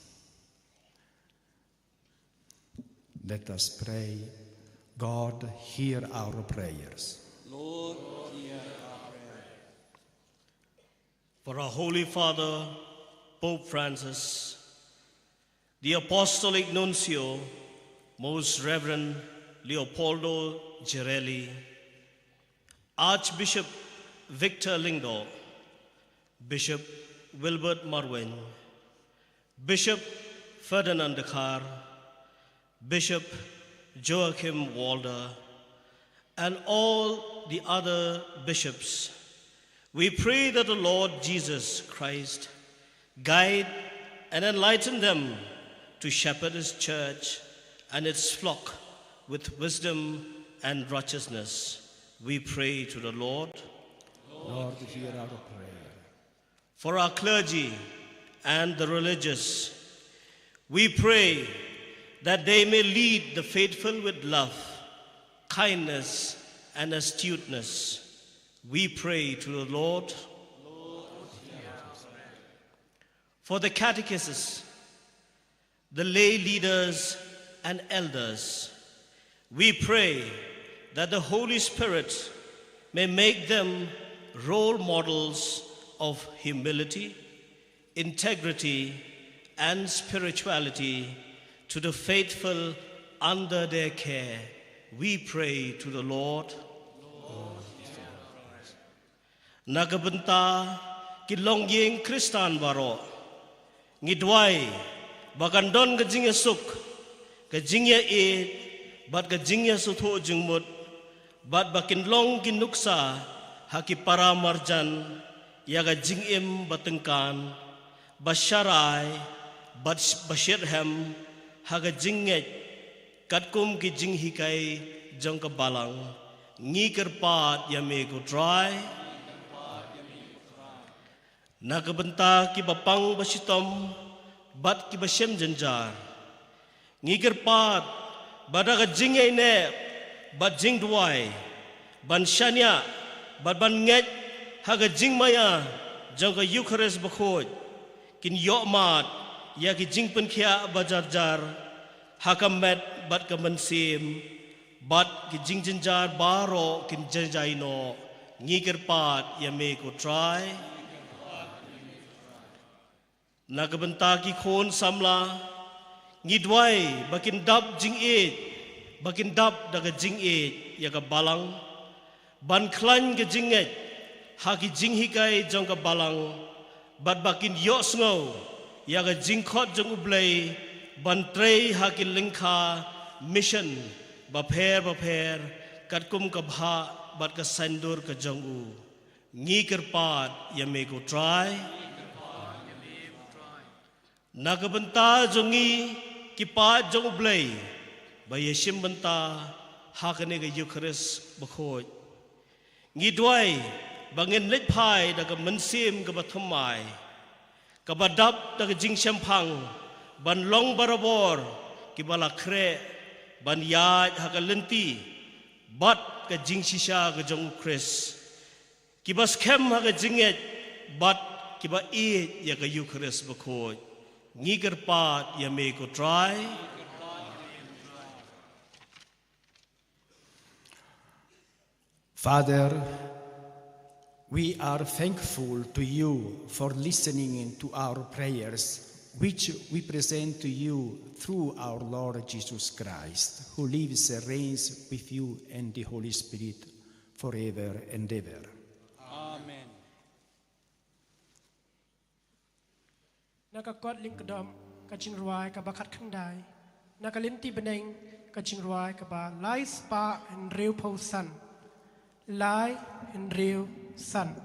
Let us pray. God, hear our prayers. Lord, hear our prayer. For our Holy Father, Pope Francis, the Apostolic Nuncio, Most Reverend Leopoldo Girelli, Archbishop Victor Lyngdoh, Bishop Wilbert Marwein, Bishop Ferdinand Dkhar, Bishop Joachim Walder, and all the other bishops, We pray that the Lord Jesus Christ guide and enlighten them to shepherd his church and its flock with wisdom and righteousness. We pray to the Lord. Lord, hear our prayer. For our clergy and the religious, we pray that they may lead the faithful with love, kindness, and astuteness. We pray to the Lord. For the catechists, the lay leaders, and elders, we pray that the Holy Spirit may make them role models of humility, integrity, and spirituality to the faithful under their care. We pray to the Lord. Na ka bynta ki longïing Khristan baroh, ngi duwai ba kan don ka jingïasuk, ka jingïaieit, bad ka jingïasngewthuh jingmut, bad ba kin long ki nuksa ha ki para marjan ïa ka jingim ba tyngkan, ba sharai, bad ba shitrhem ha ka jingngeit, katkum ki jinghikai jong ka Balang. Ngi kyrpad ïa me ko Trai. Na ka bynta kiba pang ba shitom bad kiba shem jynjar, ngi kyrpad ba da ka jingïaineh bad jingduwai, ban shaniah bad ban ngeit ha ka jingmaïa jong ka Eukharist bakhuid, kin ïohmad ïa ki jingpynkhiah ba jar jar ha ka met bad ka mynsiem, bad ki jingjynjar baroh kin jynjar noh. Ngi kyrpad ïa me ko Trai. Na ka bynta ki khun samla, ngi duwai ba kin dap jingïeit, ba kin dap da ka jingïeit ïa ka Balang, ban khlaiñ ka jingngeit ha ki jinghikai jong ka Balang, bad ba kin ïohsngew ïa ka jingkhot jong U Blei ban trei ha ki lyngkha mission bapher bapher, katkum ka bhah bad ka saiñdur ka jong u. Ngi kyrpad ïa me ko Trai. Na ka bynta jong ngi ki paid jong U Blei ba ïashim bynta ha kane ka Eukharist bakhuid, ngi duwai ba ngin leit phai da ka mynsiem kaba thymmai, kaba dap da ka jingshemphang, ban long barabor kiba la khreh ban ïaid ha ka lynti bad ka jingshisha ka jong U Khrist, kiba skhem ha ka jingngeit bad kiba ïeit ïa ka Eukharist bakhuid. Ngi kyrpad ïa me ko Trai. Father, we are thankful to you for listening to our prayers, which we present to you through our Lord Jesus Christ, who lives and reigns with you and the Holy Spirit forever and ever. Amen. Na ka kot lyngkdom ka jingrwai kaba khatkhyndai, na ka lynti bneng ka jingrwai kaba lai spah hynriewphew san. Lai hynriew san.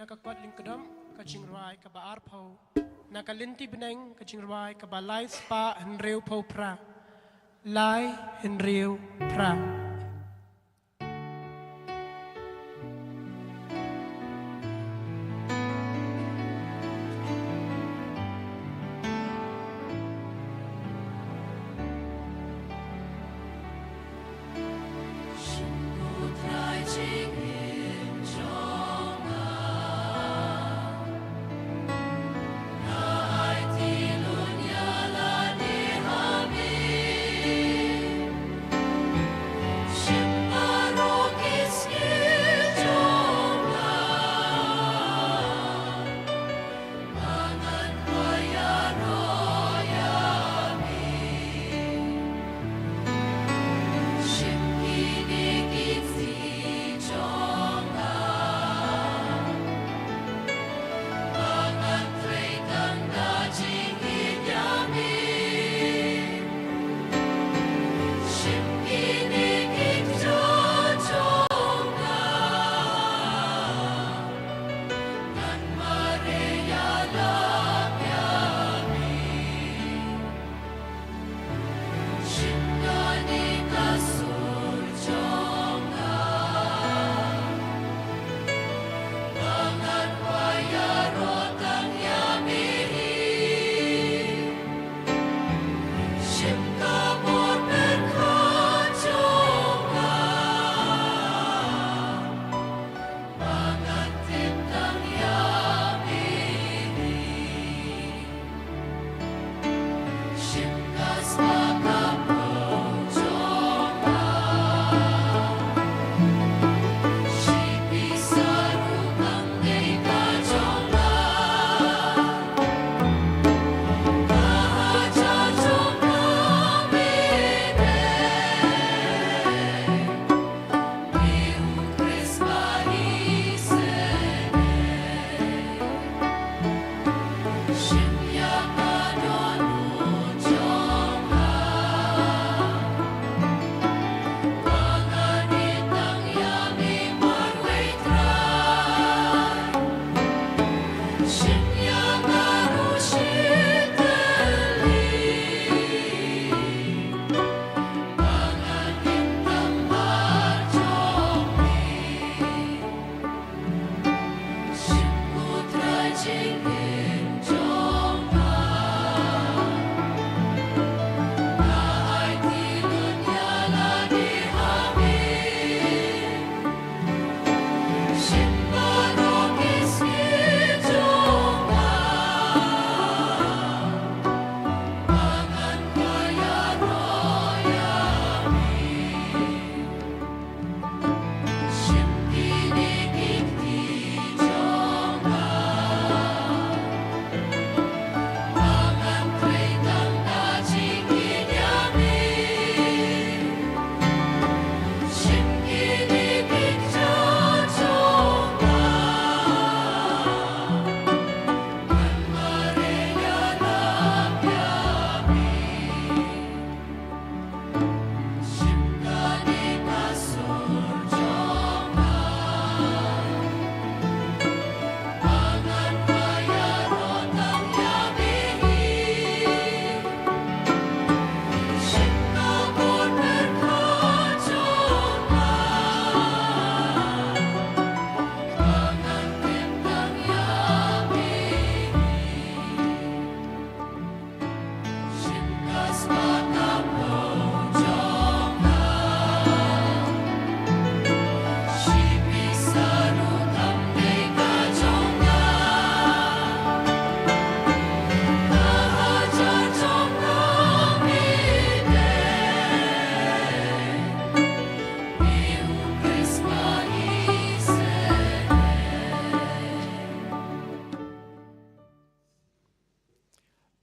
Na ka kot lyngkdom ka jingrwai kaba arphew. Na ka lynti bneng ka jingrwai kaba lai spah hynriewphew phra. Lai hynriew phra.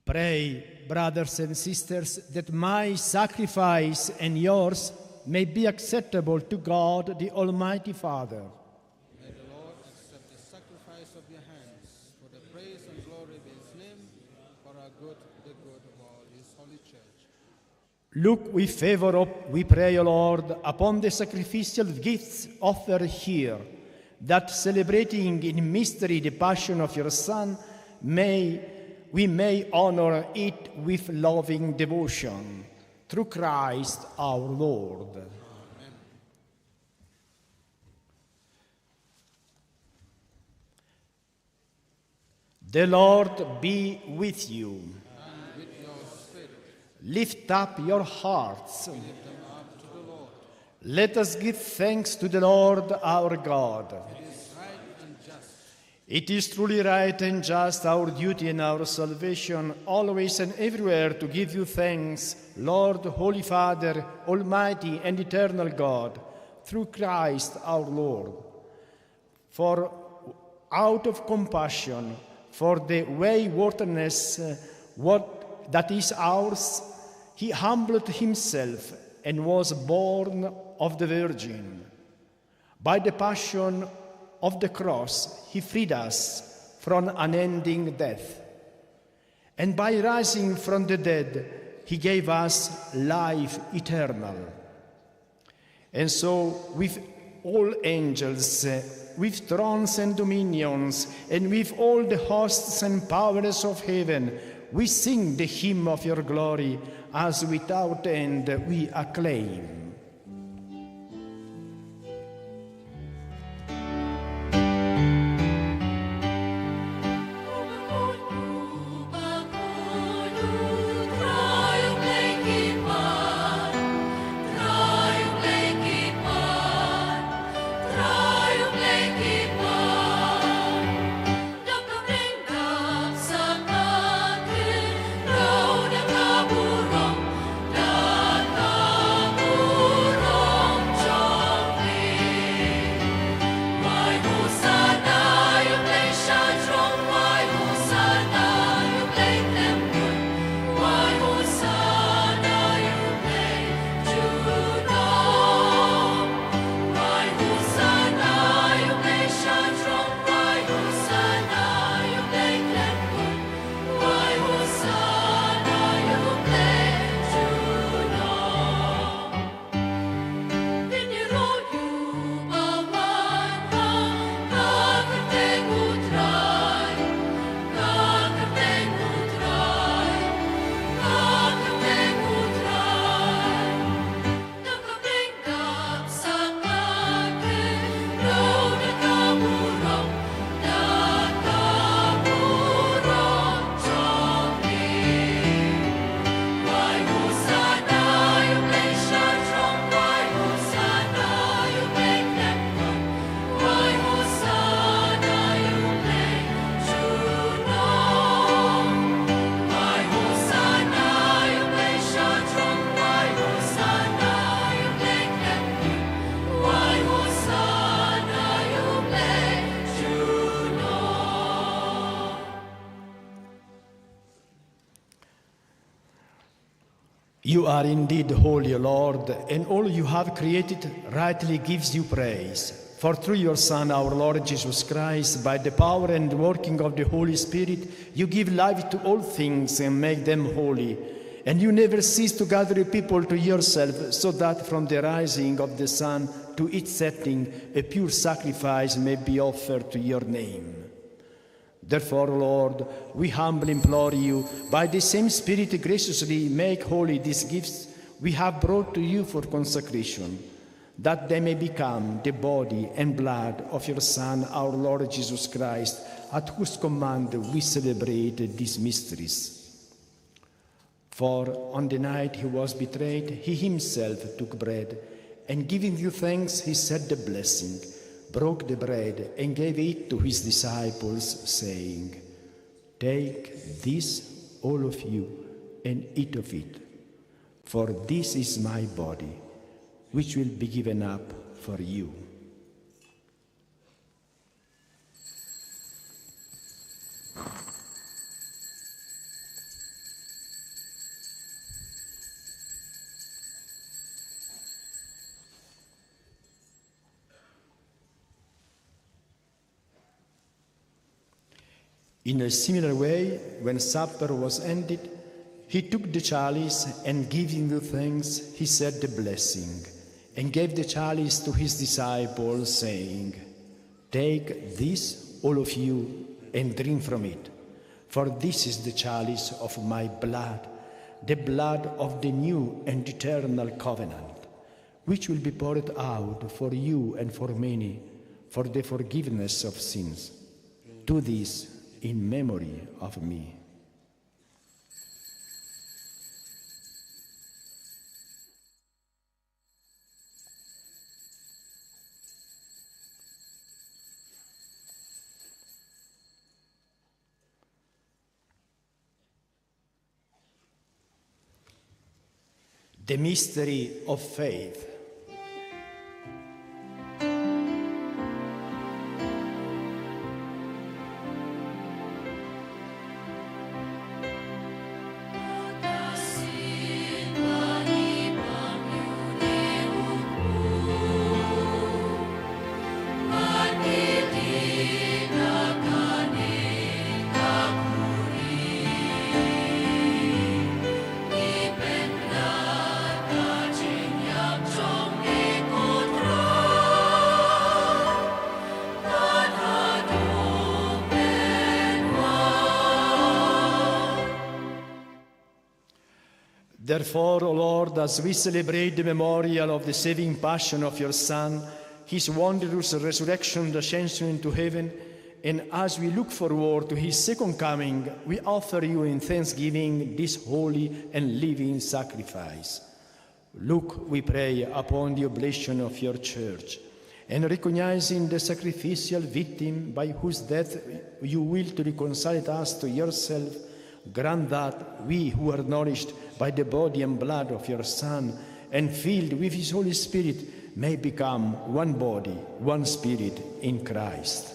Pray, brothers and sisters, that my sacrifice and yours may be acceptable to God, the Almighty Father. May the Lord accept the sacrifice of your hands for the praise and glory of his name, for our good, the good of all his holy church. Look with favor, we pray, O Lord, upon the sacrificial gifts offered here, that celebrating in mystery the passion of your Son, may we may honor it with loving devotion. Through Christ our Lord. The Lord be with you. Lift up your hearts. Let us give thanks to the Lord our God. It is truly right and just, our duty and our salvation, always and everywhere to give you thanks, Lord, Holy Father, Almighty and Eternal God, through Christ our Lord. For out of compassion for the waywardness, uh, what that is ours, he humbled himself and was born of the Virgin. By the passion of the cross, he freed us from unending death. And by rising from the dead, he gave us life eternal. And so, with all angels, uh, with thrones and dominions, and with all the hosts and powers of heaven, we sing the hymn of your glory, as without end we acclaim. You are indeed holy, Lord, and all you have created rightly gives you praise. For through your Son, our Lord Jesus Christ, by the power and working of the Holy Spirit, you give life to all things and make them holy. And you never cease to gather your people to yourself, so that from the rising of the sun to its setting, a pure sacrifice may be offered to your name. Therefore, Lord, we humbly implore you, by the same Spirit, graciously make holy these gifts we have brought to you for consecration, that they may become the body and blood of your Son, our Lord Jesus Christ, at whose command we celebrate these mysteries. For on the night he was betrayed, he himself took bread, and giving you thanks, he said the blessing, broke the bread, and gave it to his disciples, saying, "Take this, all of you, and eat of it, for this is my body, which will be given up for you." In a similar way, when supper was ended, he took the chalice, and giving you thanks, he said the blessing, and gave the chalice to his disciples, saying, Take this, all of you, and drink from it, for this is the chalice of my blood, the blood of the new and eternal covenant, which will be poured out for you and for many for the forgiveness of sins. Do this in memory of me. The mystery of faith. Therefore, O Lord, as we celebrate the memorial of the saving passion of your Son, his wondrous resurrection, the ascension into heaven, and as we look forward to his second coming, we offer you in thanksgiving this holy and living sacrifice. Look, we pray, upon the oblation of your church, and recognizing the sacrificial victim by whose death you will to reconcile us to yourself, grant that we who are nourished by the body and blood of your Son and filled with his Holy Spirit may become one body, one spirit in Christ.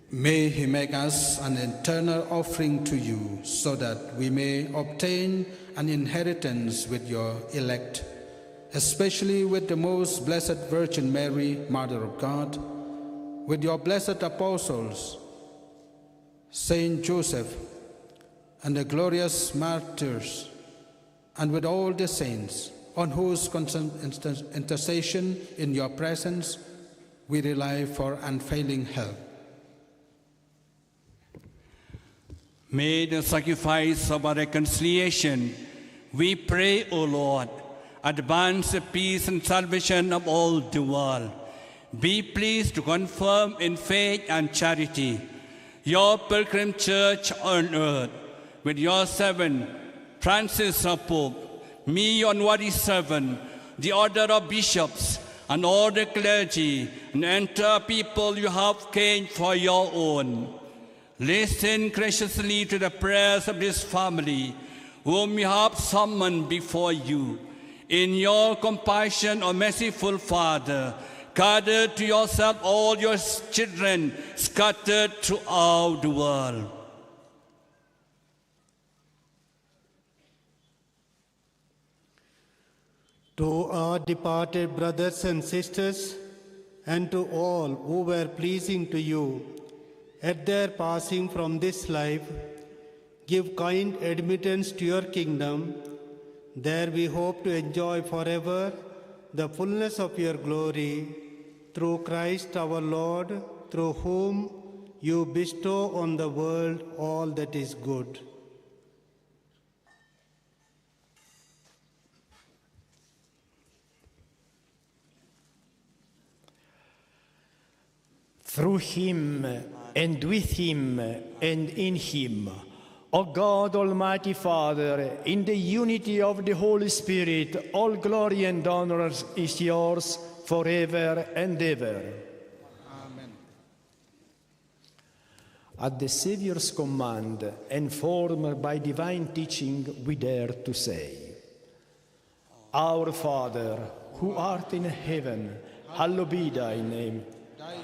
May he make us an eternal offering to you, so that we may obtain an inheritance with your elect, especially with the most blessed Virgin Mary, Mother of God, with your blessed apostles, Saint Joseph, and the glorious martyrs, and with all the saints, on whose constant inter- intercession in your presence we rely for unfailing help. May the sacrifice of our reconciliation, we pray, O Lord, advance the peace and salvation of all the world. Be pleased to confirm in faith and charity your pilgrim church on earth, with your servant Francis our Pope, me, your unworthy servant, the order of bishops, and all the clergy, and entire people you have claimed for your own. Listen graciously to the prayers of this family, whom you have summoned before you. In your compassion, O merciful Father, gather to yourself all your children scattered throughout the world. To our departed brothers and sisters, and to all who were pleasing to you at their passing from this life, give kind admittance to your kingdom. There we hope to enjoy forever the fullness of your glory, through Christ our Lord, through whom you bestow on the world all that is good. Through him, and with him, and in him, O God, Almighty Father, in the unity of the Holy Spirit, all glory and honor is yours forever and ever. Amen. At the Savior's command, informed by divine teaching, we dare to say, Our Father, who art in heaven, hallowed be thy name.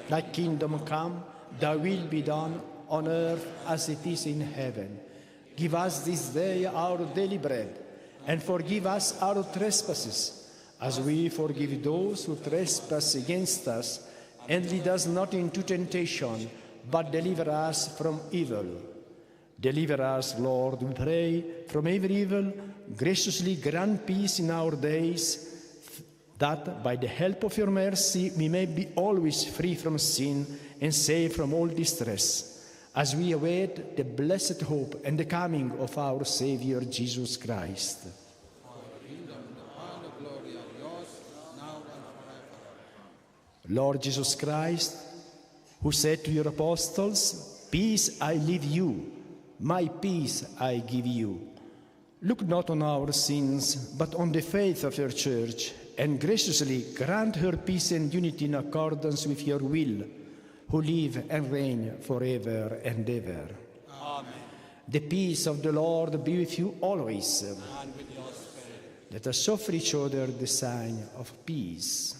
Thy kingdom come, thy will be done on earth as it is in heaven. Give us this day our daily bread, and forgive us our trespasses, as we forgive those who trespass against us, and lead us not into temptation, but deliver us from evil. Deliver us, Lord, we pray, from every evil. Graciously grant peace in our days, that by the help of your mercy we may be always free from sin and safe from all distress, as we await the blessed hope and the coming of our Savior Jesus Christ. Lord Jesus Christ, who said to your apostles, "Peace I leave you, my peace I give you," look not on our sins, but on the faith of your church, and graciously grant her peace and unity in accordance with your will, who live and reign forever and ever. Amen. The peace of the Lord be with you always. And with your spirit. Let us show for each other the sign of peace.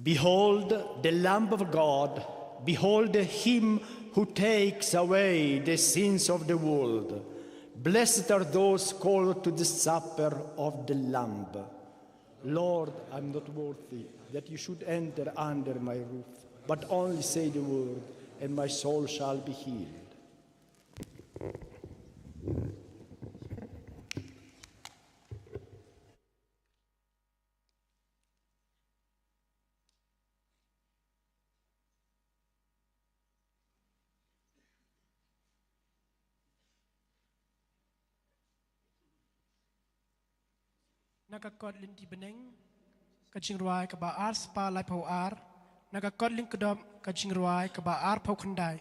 Behold the Lamb of God. Behold him who takes away the sins of the world. Blessed are those called to the supper of the Lamb. Lord, I'm not worthy that you should enter under my roof, but only say the word, and my soul shall be healed. Na ka kot Lynti Bneng, ka jingrwai kaba ar spah laiphew ar, na ka kot Lyngkdop, ka jingrwai kaba arphew khyndai.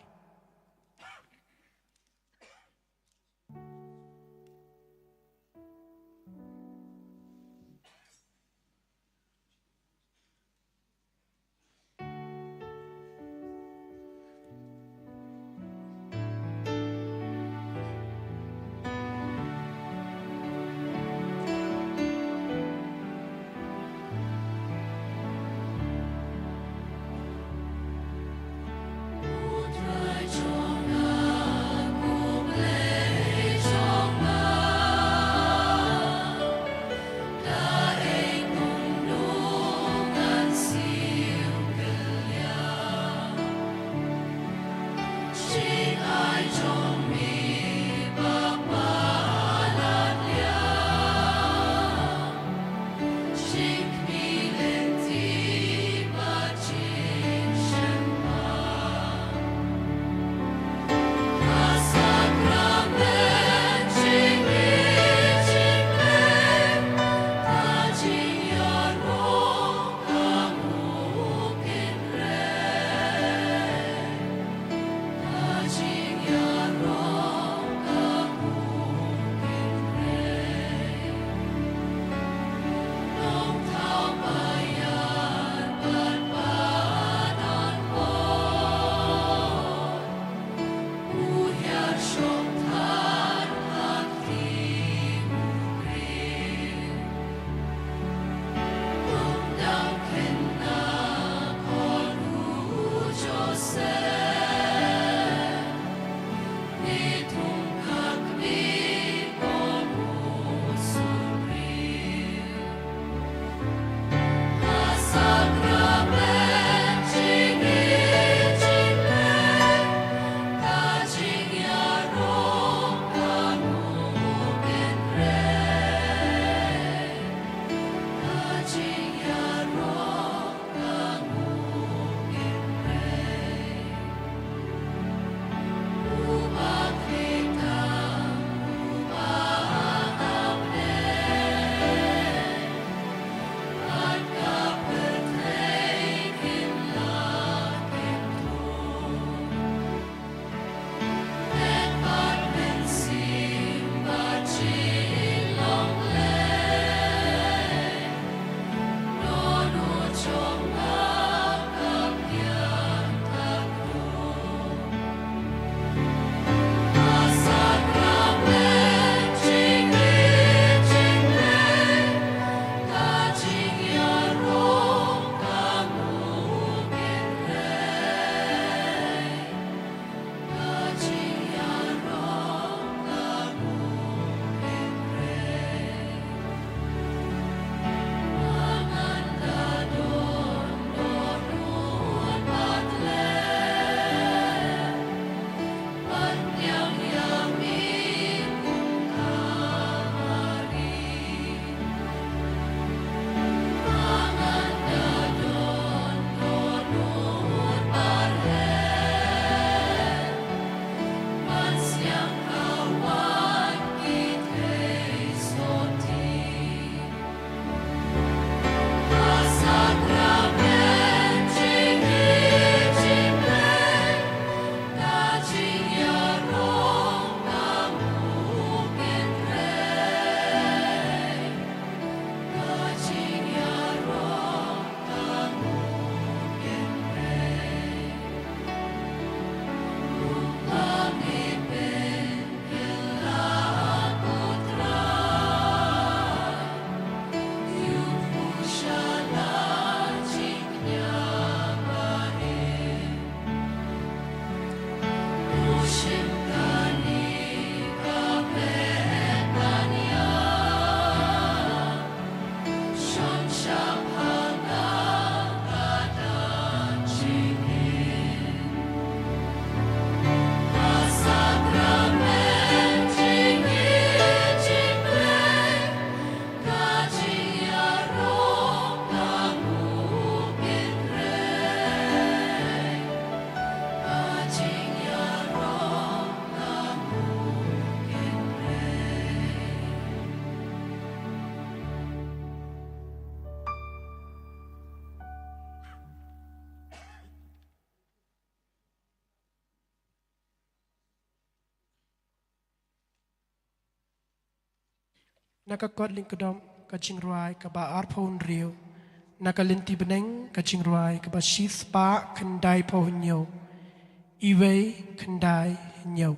Na ka kot lyngkdom ka jingrwai kaba arphew hynriew, na ka lynti bneng ka jingrwai kaba shispah khyndaiphew hynñiew, iwei khyndai hynñiew.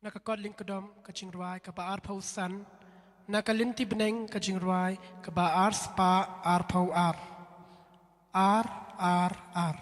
Na ka kot lyngkdom ka jingrwai kaba arphew san, na ka lynti bneng ka jingrwai kaba ar spah arphew ar. Ar, ar, ar.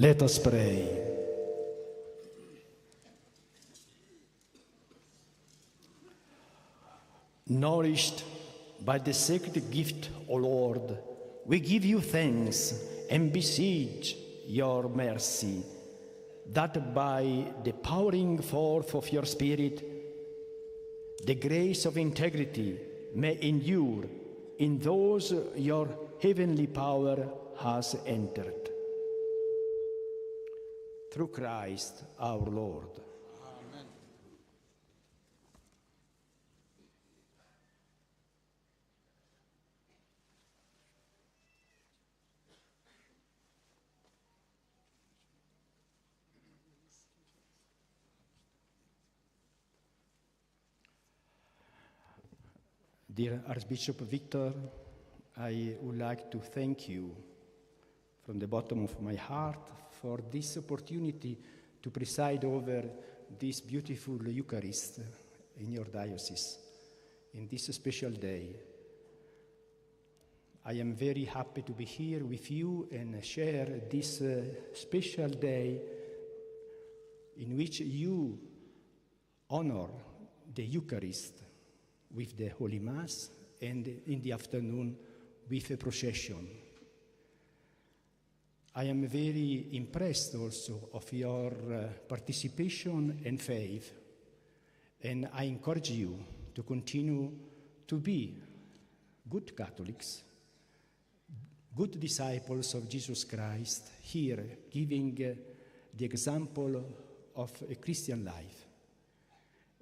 Let us pray. Nourished by the sacred gift, O Lord, we give you thanks and beseech your mercy, that by the pouring forth of your Spirit, the grace of integrity may endure in those your heavenly power has entered. Through Christ our Lord. Amen. Dear Archbishop Victor, I would like to thank you from the bottom of my heart for this opportunity to preside over this beautiful Eucharist in your diocese in this special day. I am very happy to be here with you and share this, uh, special day in which you honor the Eucharist with the Holy Mass and in the afternoon with a procession. I am very impressed also of your, uh, participation and faith, and I encourage you to continue to be good Catholics, good disciples of Jesus Christ, here giving, uh, the example of a Christian life.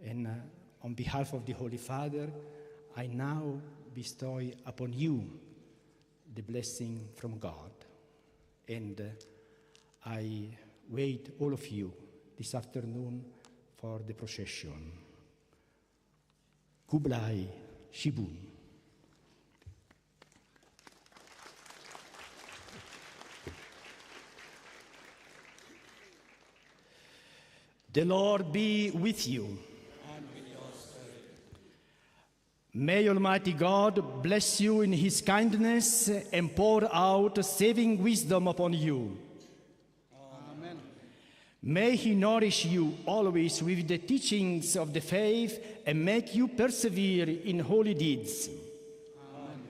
And, uh, on behalf of the Holy Father, I now bestow upon you the blessing from God. And, uh, I wait all of you this afternoon for the procession. Khublei shibun. The Lord be with you. And with your spirit. May Almighty God bless you in his kindness and pour out saving wisdom upon you. Amen. May he nourish you always with the teachings of the faith and make you persevere in holy deeds. Amen.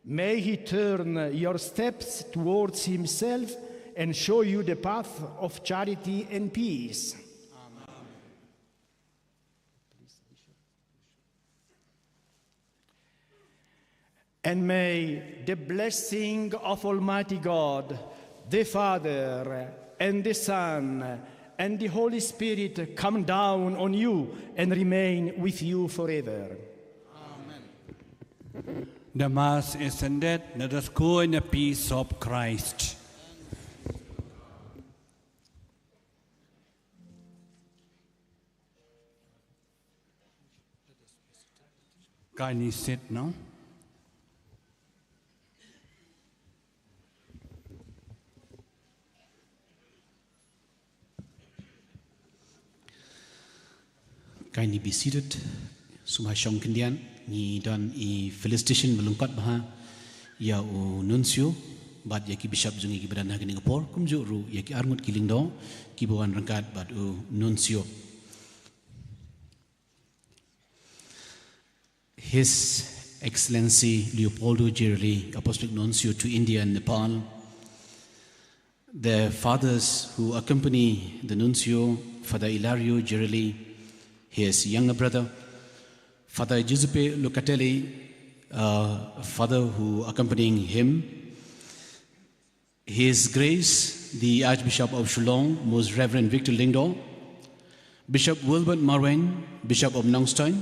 May he turn your steps towards himself and show you the path of charity and peace. Amen. And may the blessing of Almighty God, the Father, and the Son, and the Holy Spirit come down on you and remain with you forever. Amen. The Mass is ended. Let us go in the peace of Christ. Kindly sit now. Kindly be seated. Sngewbha shong khyndiat, ngi don i felicitation ba lyngkot bha ïa u nuncio bad ïa ki bishop jong ngi kiba don ha kane ka por, kumjuh ruh ïa ki arngut ki lyngdoh kiba wan ryngkat bad u nuncio. His Excellency Leopoldo Girelli, Apostolic Nuncio to India and Nepal, the fathers who accompany the Nuncio, Father Ilario Girelli, his younger brother, Father Giuseppe Locatelli, uh, father who accompanying him, His Grace, the Archbishop of Shillong, Most Reverend Victor Lyngdoh, Bishop Wilbert Marwein, Bishop of Nongstoin,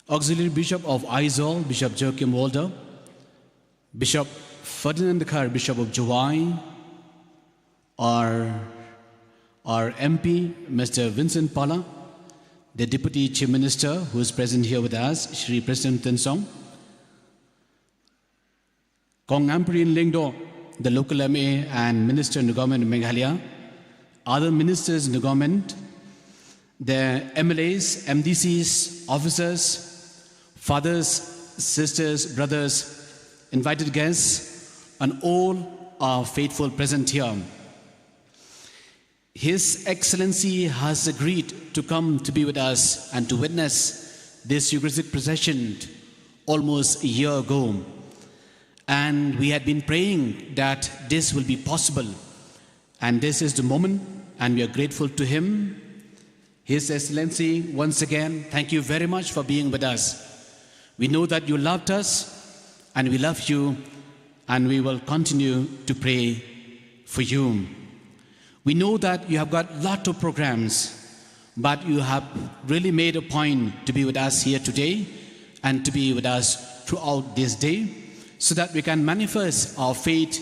Auxiliary Bishop of Aizawl, Bishop Joachim Walder, Bishop Ferdinand Dkhar, Bishop of Jowai, our, our M P, Mister Vincent Pala, the Deputy Chief Minister, who is present here with us, Shri Prestone Tynsong, Kong Ampareen Lyngdoh, the local M A and Minister in the Government of Meghalaya, other ministers in the government, the M L As, M D Cs, officers, fathers, sisters, brothers, invited guests, and all our faithful present here. His Excellency has agreed to come to be with us and to witness this Eucharistic procession almost a year ago. And we had been praying that this will be possible. And this is the moment, and we are grateful to him. His Excellency, once again, thank you very much for being with us. We know that you loved us, and we love you, and we will continue to pray for you. We know that you have got lot of programs, but you have really made a point to be with us here today and to be with us throughout this day, so that we can manifest our faith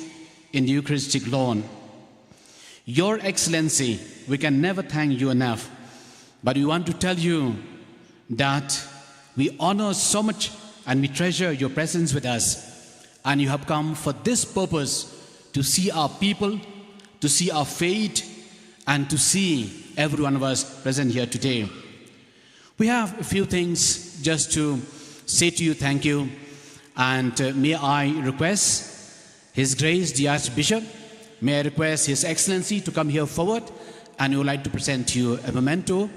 in the Eucharistic Lord. Your Excellency, we can never thank you enough, but we want to tell you that we honor so much and we treasure your presence with us. And you have come for this purpose, to see our people, to see our faith, and to see every one of us present here today. We have a few things just to say to you thank you. And, uh, may I request His Grace the Archbishop, may I request His Excellency to come here forward, and we would like to present to you a memento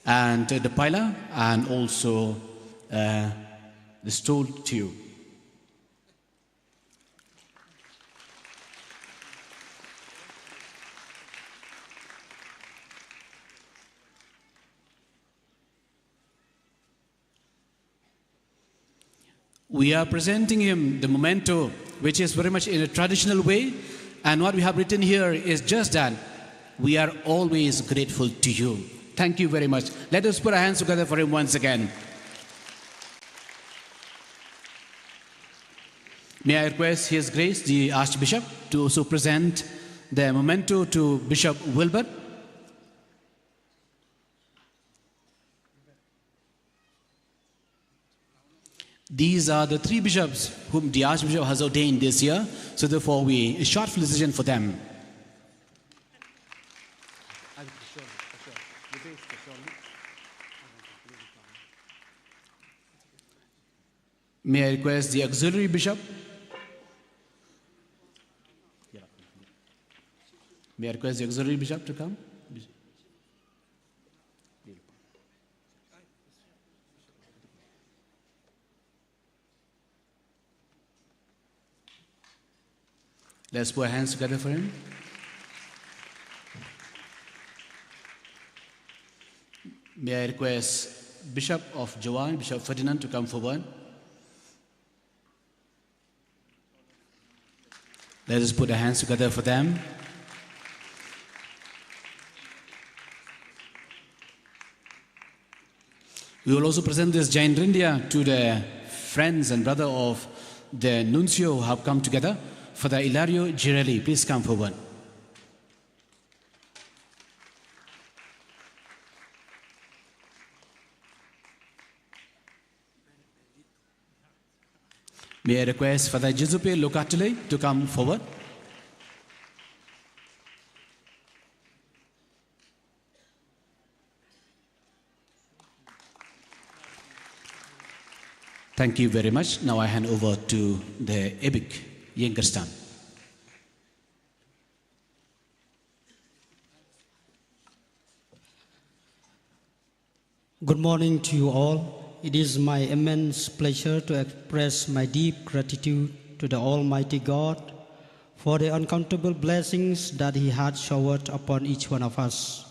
and, uh, the pila and also, uh, the stole to you. We are presenting him the memento, which is very much in a traditional way. And what we have written here is just that we are always grateful to you. Thank you very much. Let us put our hands together for him once again. May I request His Grace the Archbishop to also present the memento to Bishop Wilbert. These are the three bishops whom the Archbishop has ordained this year, so therefore we, a short felicitation for them. May I request the auxiliary bishop? May I request the auxiliary bishop to come? Let's put our hands together for him. May I request Bishop of Jowai, Bishop Ferdinand, to come forward. Let us put our hands together for them. We will also present this Jainrindia to the friends and brother of the nuncio who have come together. Father Ilario Girelli, please come forward. May I request Father Giuseppe Locatile to come forward. Thank you very much. Now I hand over to the Abbot Ïing Khristan. Good morning to you all. It is my immense pleasure to express my deep gratitude to the Almighty God for the uncountable blessings that He had showered upon each one of us.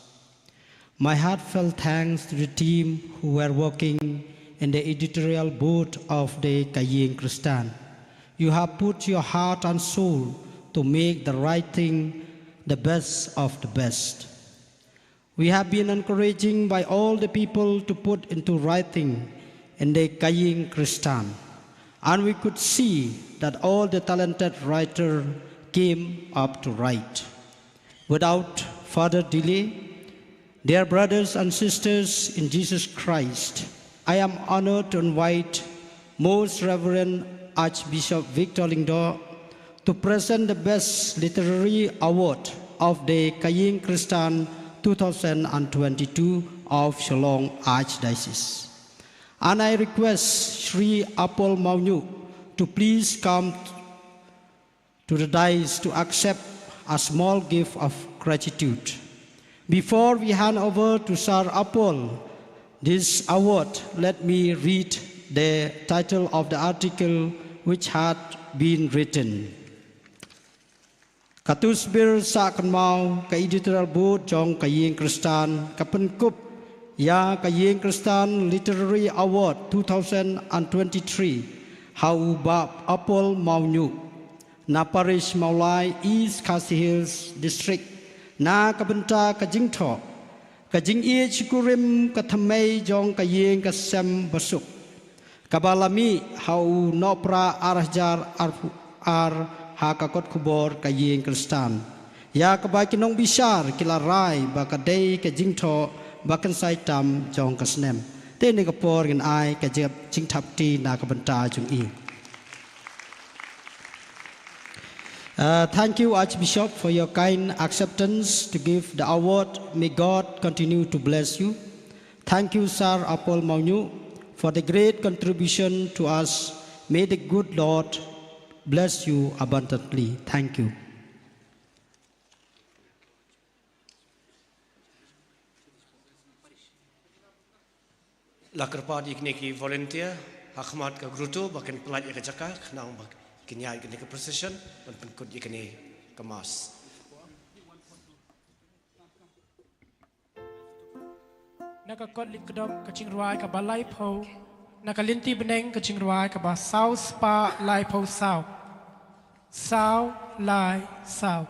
My heartfelt thanks to the team who were working in the editorial board of the Ka Ïing Khristan. You have put your heart and soul to make the right thing the best of the best. We have been encouraging by all the people to put into writing in the Ka Ïing Khristan, and we could see that all the talented writer came up to write. Without further delay, dear brothers and sisters in Jesus Christ, I am honored to invite Most Reverend Archbishop Victor Lyngdoh to present the Best Literary Award of the Ka Ïing Khristan two thousand and twenty-two of Shillong Archdiocese. And I request Shri Apol Mawñiuh to please come to the dais to accept a small gift of gratitude. Before we hand over to Sir Apol this award, let me read the title of the article which had been written. Ka Tusbir Sah Kynmaw, ka editorial board jong ka Ïing Khristan, ka pynkup ïa ka Ïing Khristan Literary Award two thousand and twenty-three ha u Bah Apol Mawñiuh, na Parish Mawlai, East Khasi Hills District, na ka bynta ka jingthoh ka jingïeit shikurim ka thymmei jong ka ïing ka sem basuk, kaba la mih ha u Nohprah ar hajar arphew ar ha ka kot khubor ka Ïing Khristan, ïa kaba ki nongbishar ki la rai ba ka dei ka jingthoh ba kynsai tam jong ka snem. Te ha kane ka por ngin ai ka jingthap kti na ka bynta jong i. Uh, thank you, Archbishop, for your kind acceptance to give the award. May God continue to bless you. Thank you, Sir Apol Mawñiuh, for the great contribution to us. May the good Lord bless you abundantly. Thank you. La kyrpad ïa kine ki volunteer ha khmat ka grotto ba kin pyllait ïa ka jaka khnang ba kin ïaid kane ka procession ban pynkut ïa kane ka mass. Na ka kot leit kdom ka jingrwai kaba laiphew, na ka lynti bneng ka jingrwai kaba saw spah laiphew saw. Saw lai saw.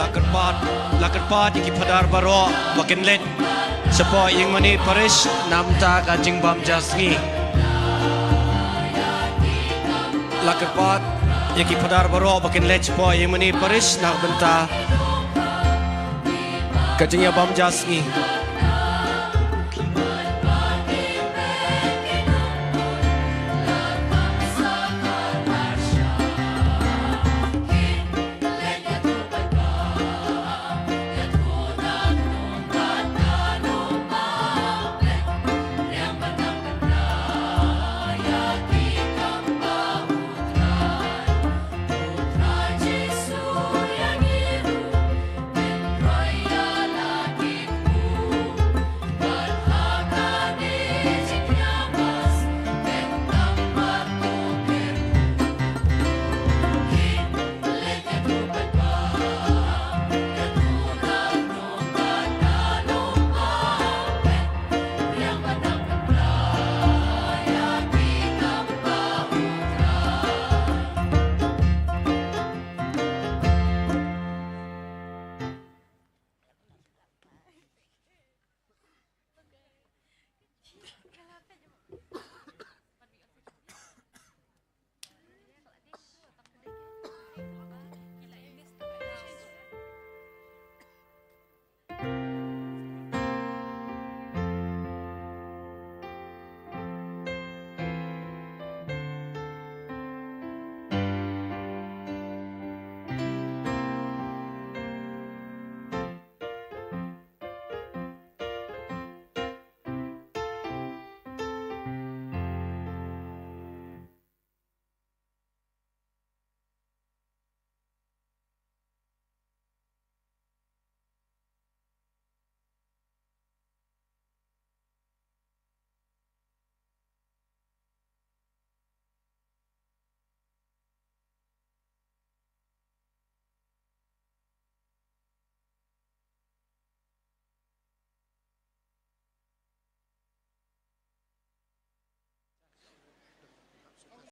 La kyrpad, la kyrpad ïa ki phadar baroh ba kin leit shapoh ïingmane parish na bynta ka jingbam ja sngi. La kyrpad ïa ki phadar baroh ba kin leit shapoh ïingmane parish na bynta ka jingïabam ja sngi.